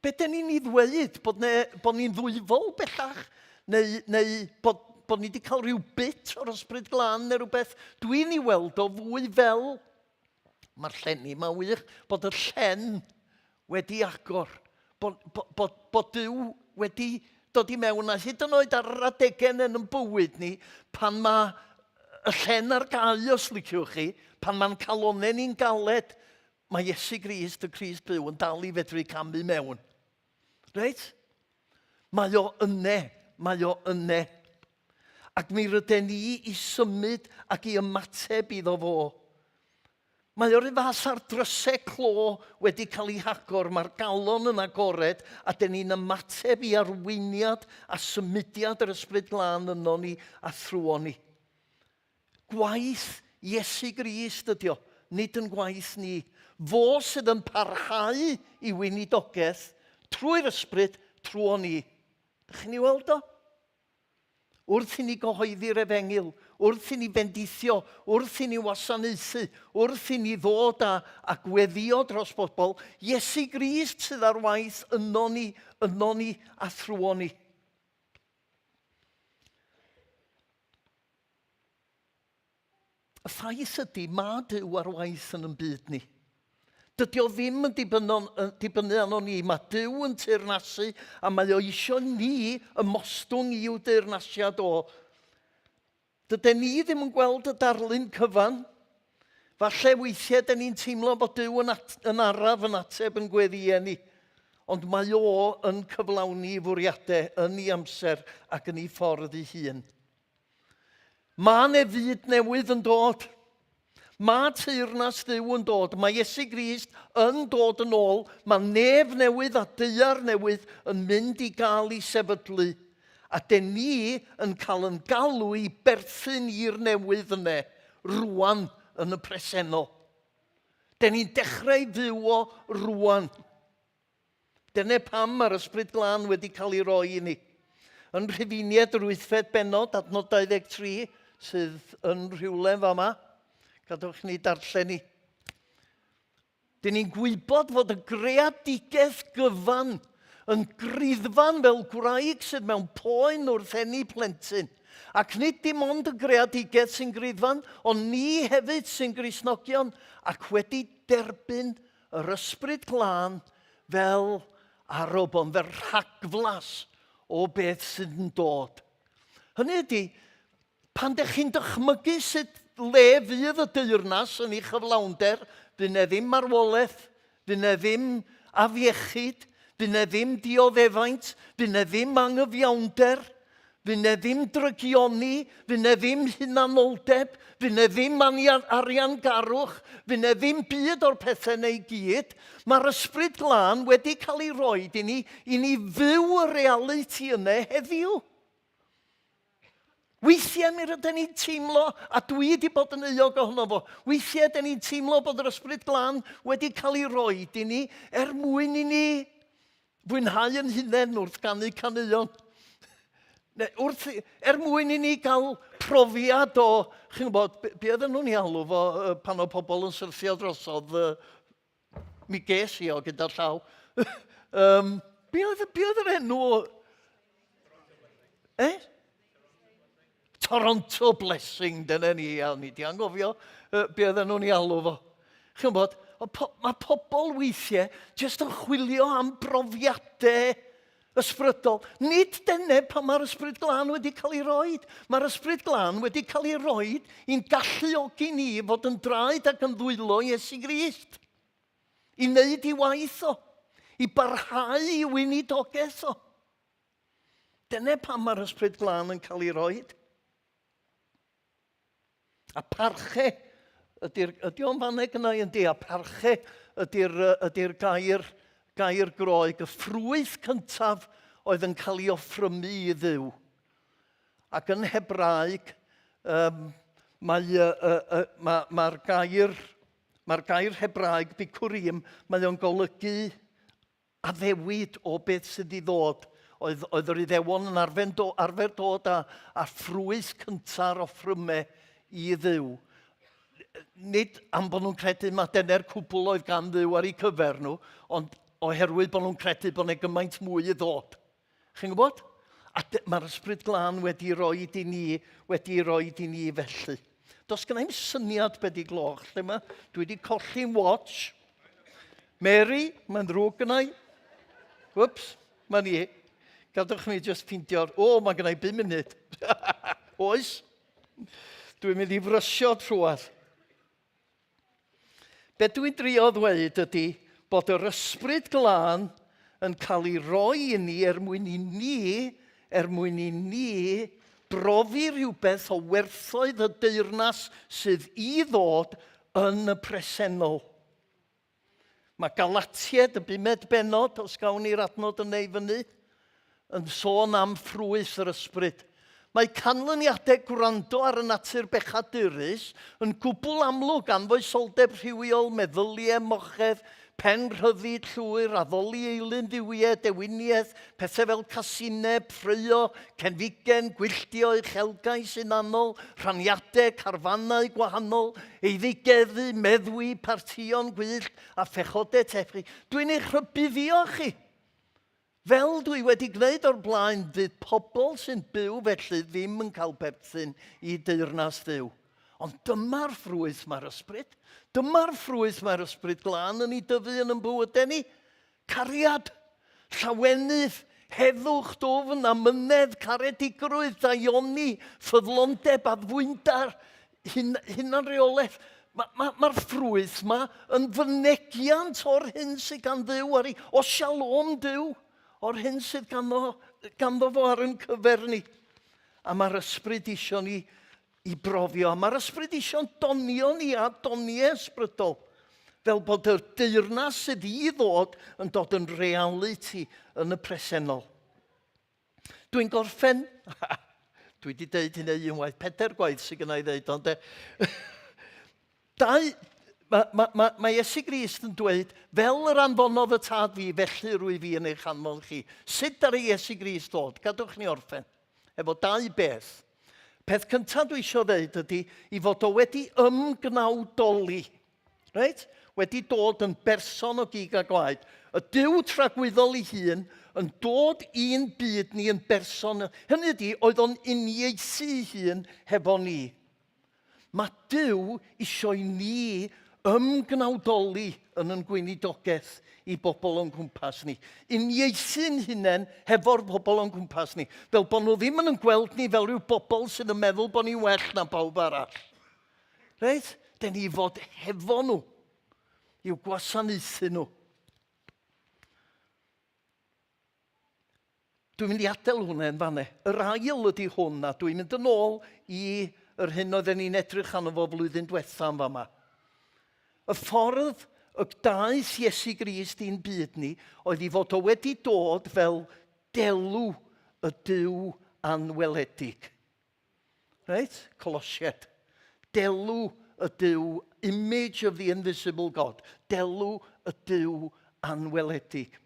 Be dyn ni'n ei ddweud? Bod, ne, bod ni'n ddwyfol bellach? Neu, neu bod, bod ni wedi cael rhyw bit o'r ysbryd glân neu rhywbeth? Dwi'n ei weld o fwy fel Mae'r llenni yma wych, bod y llen wedi agor, bod, bod, bod, bod Duw wedi dod i mewn, a hyd yn oed ar yr adegau yn yn bywyd ni, pan mae y llen ar gau, os liciwch chi, pan mae'n calonau ni'n galed, mae Iesu Grist, y Crist byw, yn dal i fedru camu mewn. Reit? Mae o yne, mae o yne. Ac mi rydyn ni i symud ac i ymateb iddo fo. Mae o'r un fath â'r drysau clo wedi cael eu hagor, mae'r galon yn agored a dyn ni'n ymateb i arweiniad a symudiad yr Ysbryd Glân yno ni a thrwo ni. Gwaith Iesu Grist ydi o, nid yn gwaith ni. Fo sydd yn parhau i weinidogaeth trwy'r Ysbryd trwo ni. Dych chi'n ei weld o? Wrth i ni gyhoeddi'r efengyl, wrth i ni fendithio, wrth i ni wasanaethu, wrth i ni ddod a, a gweddio dros bobl, Iesu Grist sydd ar waith yno ni, yno ni a thrwo ni. Y ffaith ydy, mae Duw ar waith yn yn byd ni. Dydy o ddim yn dibynnu arno ni. Mae Duw yn teyrnasu a mae o eisiau ni ymostwng i'w deyrnasiad o. Dydyn ni ddim yn gweld y darlun cyfan. Falle weithiau dyn ni'n teimlo bod Duw yn, at, yn araf yn ateb yn gweddïau ni. Ond mae o yn cyflawni ei fwriadau yn ei amser ac yn ei ffordd ei hun. Mae 'ne fyd newydd yn dod. Mae teyrnas Dduw yn dod, mae Iesu Grist yn dod yn ôl, mae nef newydd a daear newydd yn mynd i gael ei sefydlu. A den ni yn cael yn galw i berthyn i'r newydd yne, rwan yn y presennol. Den ni'n dechrau fyw o rwan. Dyna pam mae'r Ysbryd Glân wedi cael ei roi i ni. Yn Rhufeiniaid yr wythfed bennod, adnod 23, sydd yn rhywle yn fama, gadewch ni darllen ni. Dyn ni'n gwybod fod y greadigaeth gyfan yn griddfan fel gwraig sydd mewn poen wrth eni plentyn. Ac nid dim ond y greadigaeth sy'n griddfan, ond ni hefyd sy'n Gristnogion ac wedi derbyn yr Ysbryd Glân fel arobon, fel rhagflas o beth sydd yn dod. Hynny ydy, pan dych chi'n dychmygu sut le fydd y deyrnas yn ei chyflawnder, fydd 'ne ddim marwolaeth, fydd 'ne ddim afiechyd, fydd 'ne ddim dioddefaint, fydd 'ne ddim anghyfiawnder, Fydd 'ne ddim drygioni, fydd 'ne ddim hunanoldeb, fydd 'ne ddim ariangarwch, fydd 'ne ddim byd o'r pethau 'na i gyd. Mae'r Ysbryd Glân wedi cael ei roed i ni, i ni fyw y realiti yna heddiw. Weithiau mi rydyn ni'n teimlo, a dwi wedi bod yn euog ohono fo, weithiau dyn ni'n teimlo bod yr Ysbryd Glân wedi cael ei roed i ni er mwyn i ni fwynhau yn hunain wrth ganu caneuon. Neu wrth, er mwyn i ni gael profiad o, chi'n gwybod, be, be oedden nhw'n ei alw fo pan oedd pobl yn syrthio drosodd, mi ges i o gyda llaw. um, be, oedd, be oedd yr enw? Eh? Toronto Blessing, dyna ni, a ni di anghofio uh, be oedden nhw'n ei alw fo. Chi'n gwybod, po mae pobl weithiau jyst yn chwilio am brofiadau ysbrydol. Nid dyna pan mae'r Ysbryd Glân wedi cael ei roed. Mae'r Ysbryd Glân wedi cael ei roed i'n galluogi ni fod yn draed ac yn ddwylo Iesu Grist. I wneud i waith o. I barhau i weinidogaeth o. Dyna pam mae'r Ysbryd Glân yn cael ei roed. A parche ydy'r, ydy o'n fanna gynnau yndi, a parche ydy'r, ydy gair, gair Groeg, y ffrwyth cyntaf oedd yn cael ei offrymu i Dduw. Ac yn Hebraeg, um, mae, uh, uh, uh, mae, mae'r gair, mae'r gair Hebraeg, bikurim, mae o'n golygu addewid o beth sydd i ddod. Oedd, oedd yr Iddewon yn arfer, do, arfer dod â, â ffrwyth cynta'r offryme i Dduw. Nid am bod nhw'n credu mae dyna'r cwbl oedd gan Dduw ar eu cyfer nhw, ond oherwydd bod nhw'n credu bod yna gymaint mwy i ddod. Chi'n gwybod? A mae'r Ysbryd Glân wedi roi i ni, wedi roi i ni felly. Does gen i'm syniad beth i gloch lle yma. Dwi wedi colli'n watch. Mary, mae'n ddrwg gynnau. Whoops, mae'n ni. Gadwch mi just ffeindio'r... O, mae gennau 5 munud. Oes? Dwi'n mynd i frysio trwad. Be dwi'n drio ddweud ydy bod yr Ysbryd Glân yn cael ei roi i ni er mwyn i ni, er mwyn i ni brofi rhywbeth o werthoedd y deyrnas sydd i ddod yn y presennol. Mae Galatiaid, y bumed bennod, os gawn ni'r adnod yna i fyny, yn sôn am ffrwyth yr ysbryd. Mae canlyniadau gwrando ar y natur bechadurus yn gwbl amlwg, anfoesoldeb rhywiol, meddyliau, mochedd, pen rhyddid llwyr, addoli eilun dduwiau, dewiniaeth, pethau fel casineb, ffraeo, cenfigen, gwylltio, uchelgais hunanol, rhaniadau, carfannau gwahanol, Eiddigeddu, meddwi, partïon gwyllt a phechodau tebyg. Dwi'n eich rhybuddio chi. Fel dwi wedi gwneud o'r blaen, fydd pobl sy'n byw felly ddim yn cael perthyn i deyrnas Dduw. Ond dyma'r ffrwyth mae'r ysbryd. Dyma'r ffrwyth mae'r ysbryd glân yn ei dyfu yn yn bywydau ni. Cariad, llawenydd, heddwch dwfn, amynedd, caredigrwydd, daioni, ffyddlondeb, addfwyndar, hun, hunanreolaeth. Mae'r ma, ma ffrwyth ma yn fynegiant o'r hyn sydd gan Dduw ar ei, o shalom Duw, o'r hyn sydd ganddo, ganddo fo ar yn cyfer ni. A mae'r ysbryd isio ni i brofio. A mae'r ysbryd eisiau'n donio ni a doniau ysbrydol, fel bod y deyrnas sydd i ddod yn dod yn realiti yn y presennol. Dwi'n gorffen, dwi wedi deud hynny unwaith, pedair gwaith sydd gynna i ddeud, ond de. Dau, mae, mae, mae, mae Iesu Grist yn dweud, fel yr anfonodd y tad fi, felly rwy fi yn eich anfon chi. Sut ar ei Iesu Grist ddod? Gadwch ni orffen. Efo dau beth. Peth cyntaf dwi eisiau ddeud ydy i fod o wedi ymgnawdoli. Reit? Wedi dod yn berson o gig a gwaed. Y Duw tragwyddol ei hun yn dod i'n byd ni yn berson. Hynny ydy, oedd o'n uniaethu ei hun hefo ni. Mae Duw isio i ni ymgnawdoli yn yn gweinidogaeth i bobl o'n cwmpas ni. Uniaethu'n hunain hefo'r bobl o'n cwmpas ni. Fel bod nhw ddim yn yn gweld ni fel rhyw bobl sydd yn meddwl bod ni'n well na bawb arall. Reit? Den ni fod hefo nhw, i'w gwasanaethu nhw. Dwi'n mynd i adael hwnna yn fanne. Yr ail ydy hwn, a dwi'n mynd yn ôl i yr hyn oedden ni'n edrych arno fo flwyddyn diwetha yn fama. Y ffordd y daeth Iesu Grist i'n byd ni oedd i fod o wedi dod fel delw y Duw anweledig. Reit? Colosied. Delw y Duw, image of the invisible God. Delw y Duw anweledig.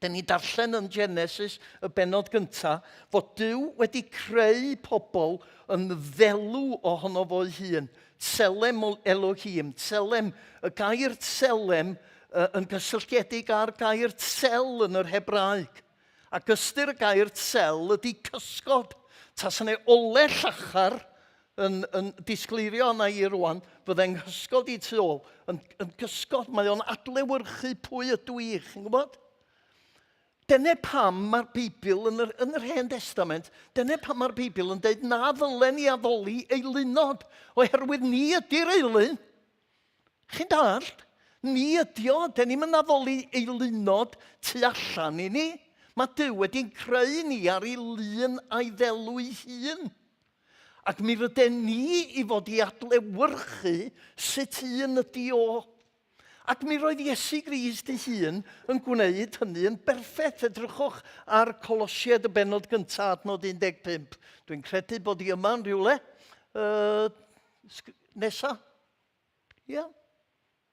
Dyn ni'n darllen yn Genesis, y bennod gyntaf, fod Duw wedi creu pobl yn ddelw ohono fo'i hun. Tselem Elohim, tselem, y gair tselem yn gysylltiedig â'r gair tsel yn yr Hebraeg. Ac ystyr y gair tsel ydy cysgod. Tasa 'ne ole llachar yn, yn disgleirio arna i rwan, fydde'n nghysgod i tu ôl. Yn, yn gysgod, mae o'n adlewyrchu pwy ydw i, chi'n gwybod? Dyna pam mae'r Beibl yn yr, yn yr Hen Testament, dyna pam mae'r Beibl yn dweud na ddylen ni addoli eilunod, oherwydd ni ydy'r eilun. Chi'n dallt? Ni ydi o, den ni'm yn addoli eilunod tu allan i ni. Mae Duw wedi'n creu ni ar ei lun a'i ddelw ei hun. Ac mi ryden ni i fod i adlewyrchu sut un ydi o. Ac mi roedd Iesu Grist ei hun yn gwneud hynny yn berffaith. Edrychwch ar Colosiaid y bennod gyntaf, adnod 15. Dwi'n credu bod i yma yn rhywle. Uh, nesa. Ia?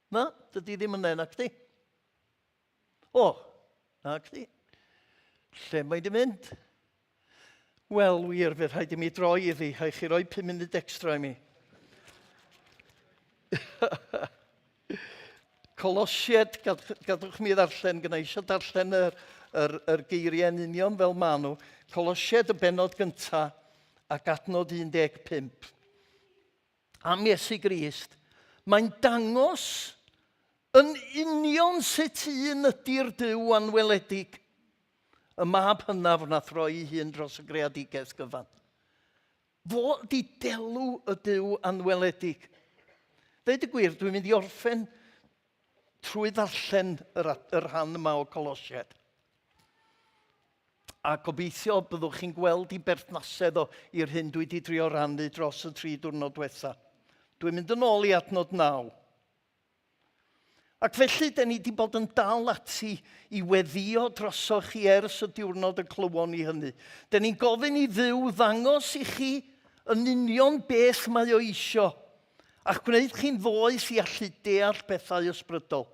Na, dydy ddim yn nac di. O, nac di. Lle mae di mynd? Wel, wir, fe rhaid i mi droi iddi. Rhaid chi roi 5 munud extra i mi. Colosied, gadwch mi ddarllen, gyda eisiau darllen yr, yr, yr geiriau yn union fel maen nhw. Colosied y benod gyntaf ac adnod 15. am Iesu Grist, mae'n dangos yn union sut un ydy'r Duw anweledig, y mab hynaf wnaeth roi ei hun dros y greadigaeth gyfan. Fo ydy delw y Duw anweledig. Dweud y gwir, dwi'n mynd i orffen trwy ddarllen yr, yr rhan yma o Colosiaid. A gobeithio byddwch chi'n gweld i berthnasedd o i'r hyn dwi wedi drio rannu dros y tri diwrnod diwetha. Dwi'n mynd yn ôl i adnod 9. Ac felly, den ni wedi bod yn dal ati i weddio drosoch chi ers y diwrnod y clywon ni hynny. Den ni'n gofyn i Dduw ddangos i chi yn union beth mae o isio. A'ch gwneud chi'n ddoeth i allu deall pethau ysbrydol.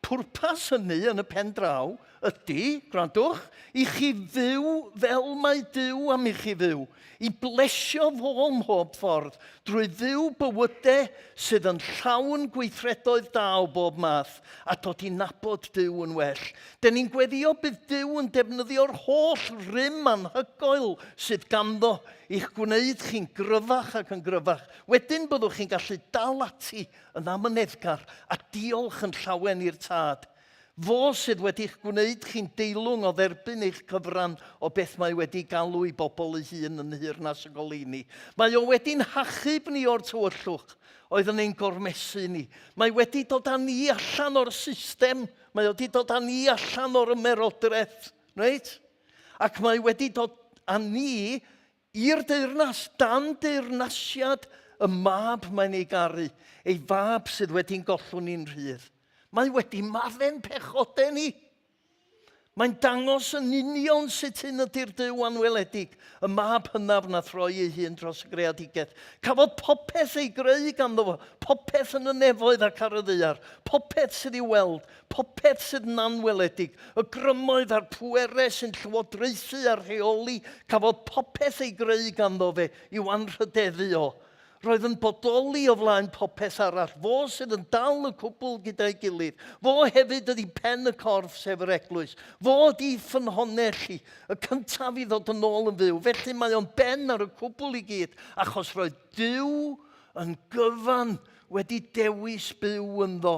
Pwrpas hynny yn y pen draw ydy, gwrandwch, i chi fyw fel mae Duw am i chi fyw, i blesio fo ym mhob ffordd, drwy fyw bywydau sydd yn llawn gweithredoedd da o bob math, a dod i nabod Duw yn well. Den ni'n gweddio bydd Duw yn defnyddio'r holl rym anhygoel sydd ganddo i'ch gwneud chi'n gryfach ac yn gryfach Wedyn byddwch chi'n gallu dal ati yn amyneddgar a diolch yn llawen i'r Tad. Fo sydd wedi'ch gwneud chi'n deilwng o dderbyn eich cyfran o beth mae wedi galw i bobl ei hun yn nheyrnas y goleuni. Mae o wedi'n hachub ni o'r tywyllwch oedd yn ein gormesu ni. Mae wedi dod â ni allan o'r system. Mae o wedi dod â ni allan o'r ymerodraeth. Reit? Ac mae wedi dod â ni I'r deyrnas, dan deyrnasiad y mab mae'n ei garu, ei fab sydd wedi'n gollwng ni'n rhydd. Mae wedi maddau'n pechodau ni. Mae'n dangos yn union sut hyn ydy'r Duw anweledig, y mab hynaf na throi ei hun dros y greadigaeth. Cafodd popeth ei greu ganddo fo, popeth yn y nefoedd ac ar y ddaear, popeth sydd i'w weld, popeth sydd yn anweledig, y grymoedd a'r pwerau sy'n llywodraethu a rheoli, cafodd popeth ei greu ganddo fe i'w anrhydeddu o. Roedd yn bodoli o flaen popeth arall. Fo sydd yn dal y cwbl gyda'i gilydd. Fo hefyd ydy pen y corff, sef yr eglwys. Fo ydy ffynhonnell i, y cyntaf i ddod yn ôl yn fyw. Felly mae o'n ben ar y cwbl i gyd, achos roedd Duw yn gyfan wedi dewis byw ynddo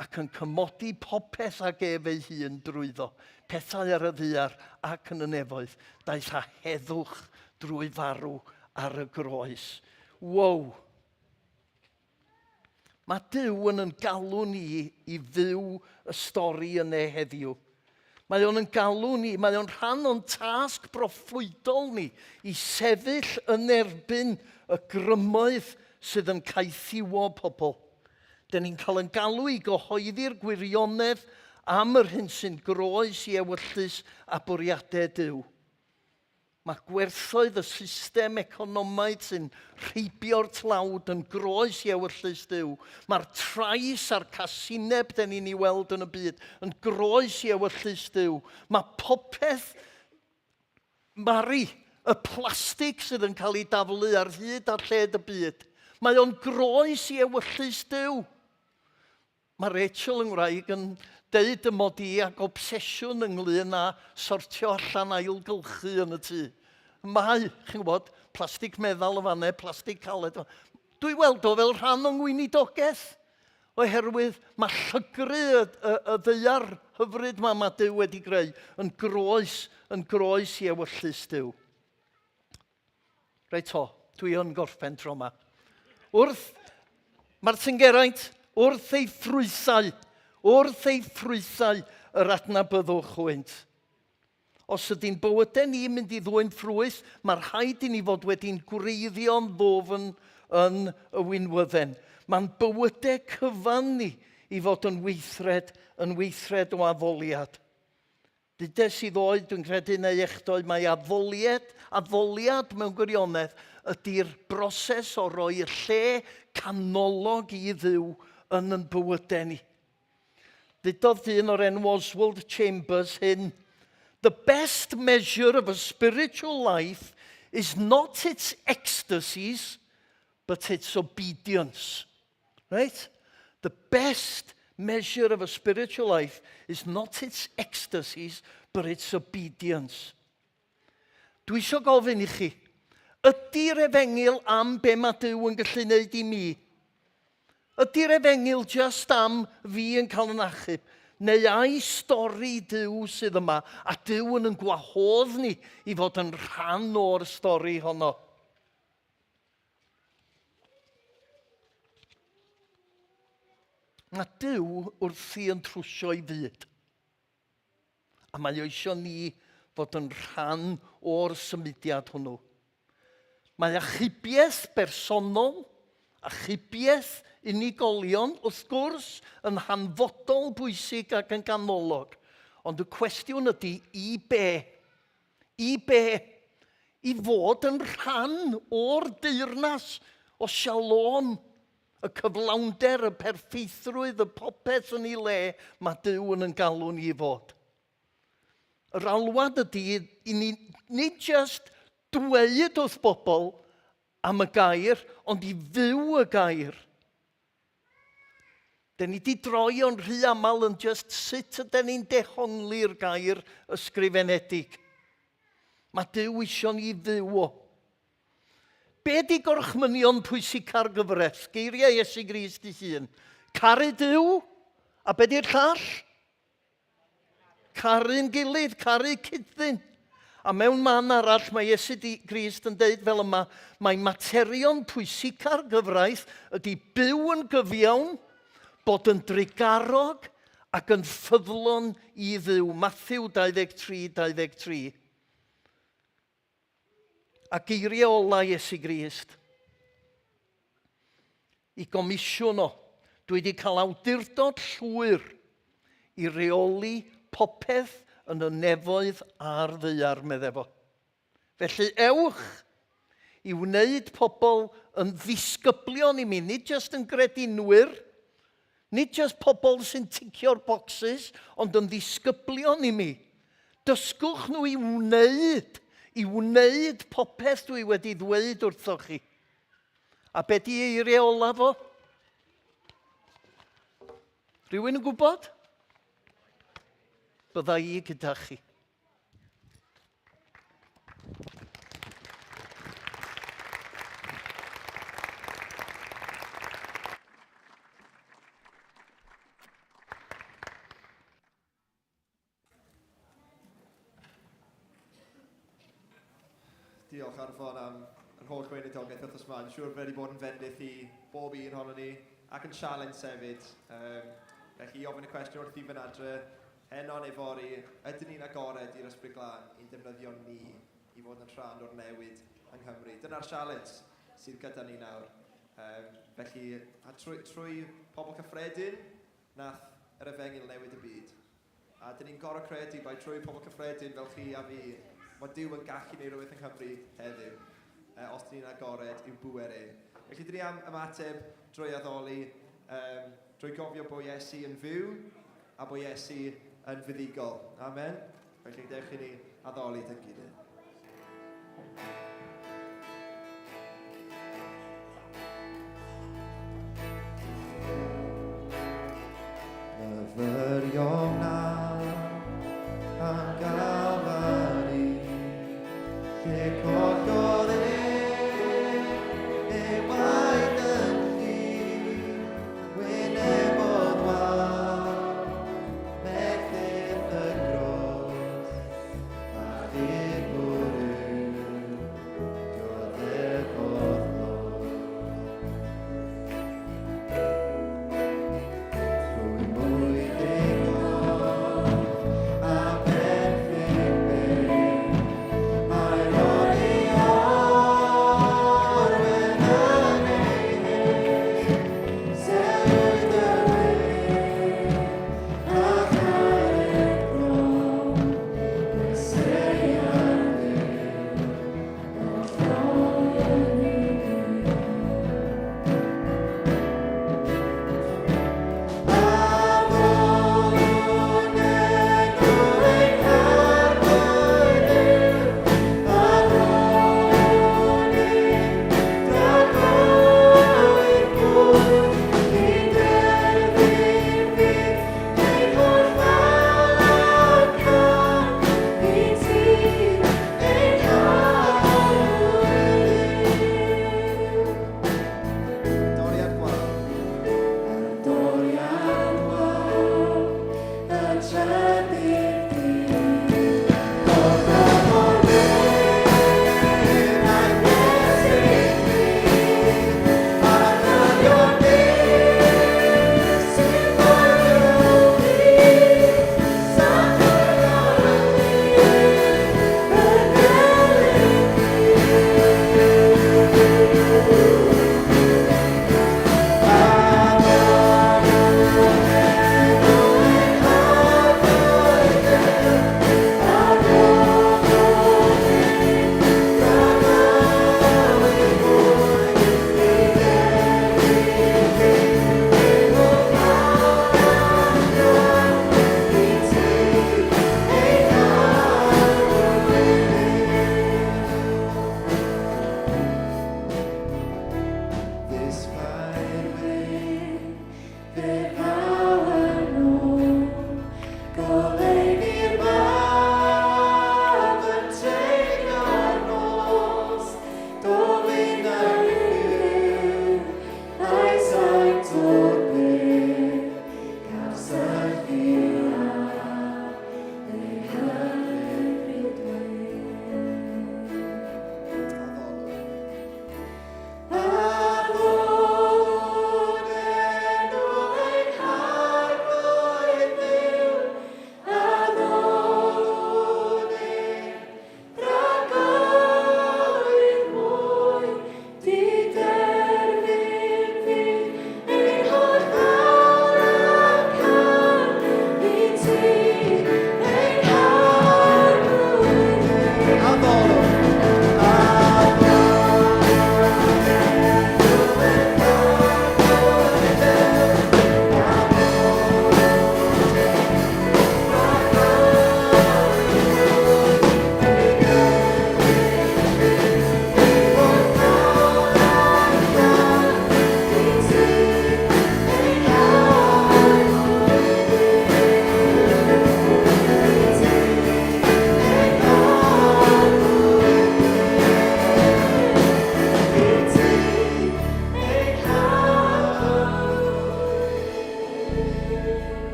ac yn cymodi popeth ag ef ei hun drwyddo, pethau ar y ddaear ac yn y nefoedd, daeth â heddwch drwy farw ar y groes. Wow! Mae Duw yn yn galw ni i fyw y stori yne heddiw. Mae o'n yn galw ni, mae o'n rhan o'n tasg broffwydol ni i sefyll yn erbyn y grymoedd sydd yn caethiwo pobl. Dyn ni'n cael yn galw i gyhoeddi'r gwirionedd am yr hyn sy'n groes i ewyllys a bwriadau Duw. Mae gwerthoedd y system economaidd sy'n rheibio'r tlawd yn groes i ewyllys Duw. Mae'r trais a'r casineb dyn ni'n ei weld yn y byd yn groes i ewyllys Duw. Mae popeth Mari, y plastig sydd yn cael ei daflu ar hyd a lled y byd, mae o'n groes i ewyllys Duw. Mae Rachel yng ngwraig yn deud y mod i ag obsesiwn ynglyn â sortio allan ailgylchu yn y tŷ. Mae, chi'n gwybod, plastig meddal yn fanne, plastig caled. Dwi weld o fel rhan o'n ngweinidogaeth. Oherwydd mae llygru y, y, y ddaear hyfryd ma mae Duw wedi greu yn groes, yn groes i ewyllys Duw. Reit o, dwi yn gorffen tro yma. Wrth Martin Geraint, wrth ei ffrwythau, wrth ei ffrwythau yr adnabyddwch hwynt. Os ydy'n bywydau ni'n mynd i ddwyn ffrwyth, mae rhaid i ni fod wedi'n gwreiddio'n ddwfn yn y winwydden. Mae'n bywydau cyfan ni i fod yn weithred, yn weithred o addoliad. Dudes i ddoe, dwi'n credu neu echdoe, mae addoliad, addoliad mewn gwirionedd ydy'r broses o roi y lle canolog i Dduw yn yn bywydau ni. Ddudodd dyn o'r enw Oswald Chambers hyn, The best measure of a spiritual life is not its ecstasies, but its obedience. Right? The best measure of a spiritual life is not its ecstasies, but its obedience. Dwi eisiau gofyn i chi, ydy'r efengyl am be mae Duw yn gallu wneud i mi? Ydy'r efengyl just am fi yn cael yn achub? Neu ai stori Duw sydd yma, a Duw yn yn gwahodd ni i fod yn rhan o'r stori honno? Mae Duw wrthi yn trwsio ei fyd. A mae o eisiau ni fod yn rhan o'r symudiad hwnnw. Mae achubiaeth bersonol, achubiaeth unigolion, wrth gwrs, yn hanfodol bwysig ac yn ganolog. Ond y cwestiwn ydy, i be? I be? I fod yn rhan o'r deyrnas o Shalom, y cyflawnder, y perffeithrwydd, y popeth yn ei le mae Duw yn yn galw ni i fod. Yr alwad ydy i ni nid just dweud wrth bobl am y gair, ond i fyw y gair. Den ni di droi o'n rhy aml yn just sut yden ni'n dehongli'r gair ysgrifenedig. Mae Duw isio ni fyw o. Be di gorchmynion pwysica'r gyfres? Geiriau Iesu Grist ei hun. Caru Duw, a be di'r llall? Caru'n gilydd, caru cyd-ddyn. A mewn man arall mae Iesu Grist yn deud fel yma, mae materion pwysica'r gyfraith ydy byw yn gyfiawn, bod yn drugarog ac yn ffyddlon i Dduw. Mathew 23, 23. A geiriau ola Iesu Grist. I gomisiwn o. Dwi wedi cael awdurdod llwyr i reoli popeth yn y nefoedd a'r ddaear, meddai fo. Felly ewch i wneud pobl yn ddisgyblion i mi, nid jyst yn gredinwyr, nid jyst pobl sy'n ticio'r bocsys, ond yn ddisgyblion i mi. Dysgwch nhw i wneud, i wneud popeth dwi wedi ddweud wrthoch chi. A be di eiriau olaf fo? Rhywun yn gwybod? Bydda i gyda chi. Diolch Arfon am yr holl weinidogaeth wythnos yma. Dwi'n siŵr wedi bod yn fendith i bob un ohono ni ac yn sialens hefyd. Um, felly i ofyn y cwestiwn wrth i fynd adre, heno neu fory, ydyn ni'n agored i'r Ysbryd Glân i'n defnyddio ni i fod yn rhan o'r newid yng Nghymru? Dyna'r sialens sydd gyda ni nawr. Um, felly, a trwy, trwy pobl cyffredin, nath yr efengyl newid y byd. A dyn ni'n gorfod credu mai trwy pobl cyffredin fel chi a fi, mae Duw yn gallu gwneud rhywbeth yng Nghymru heddiw, os dyn ni'n agored i'w bŵer e. Felly dyn ni am ymateb drwy addoli, um, drwy gofio bod Iesu yn fyw a bod Iesu yn fuddugol. Amen. Felly dewch i ni addoli dyn gilydd. Myfyrio nawr am Galfari, lle collodd e ei waed yn lli, wynebodd wal, melltith y groes.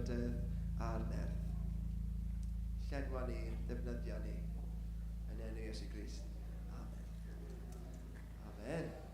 brwdfrydedd a'r nerth. Llenwa ni, ddefnyddia ni, yn enw Iesu Grist. Amen. Amen.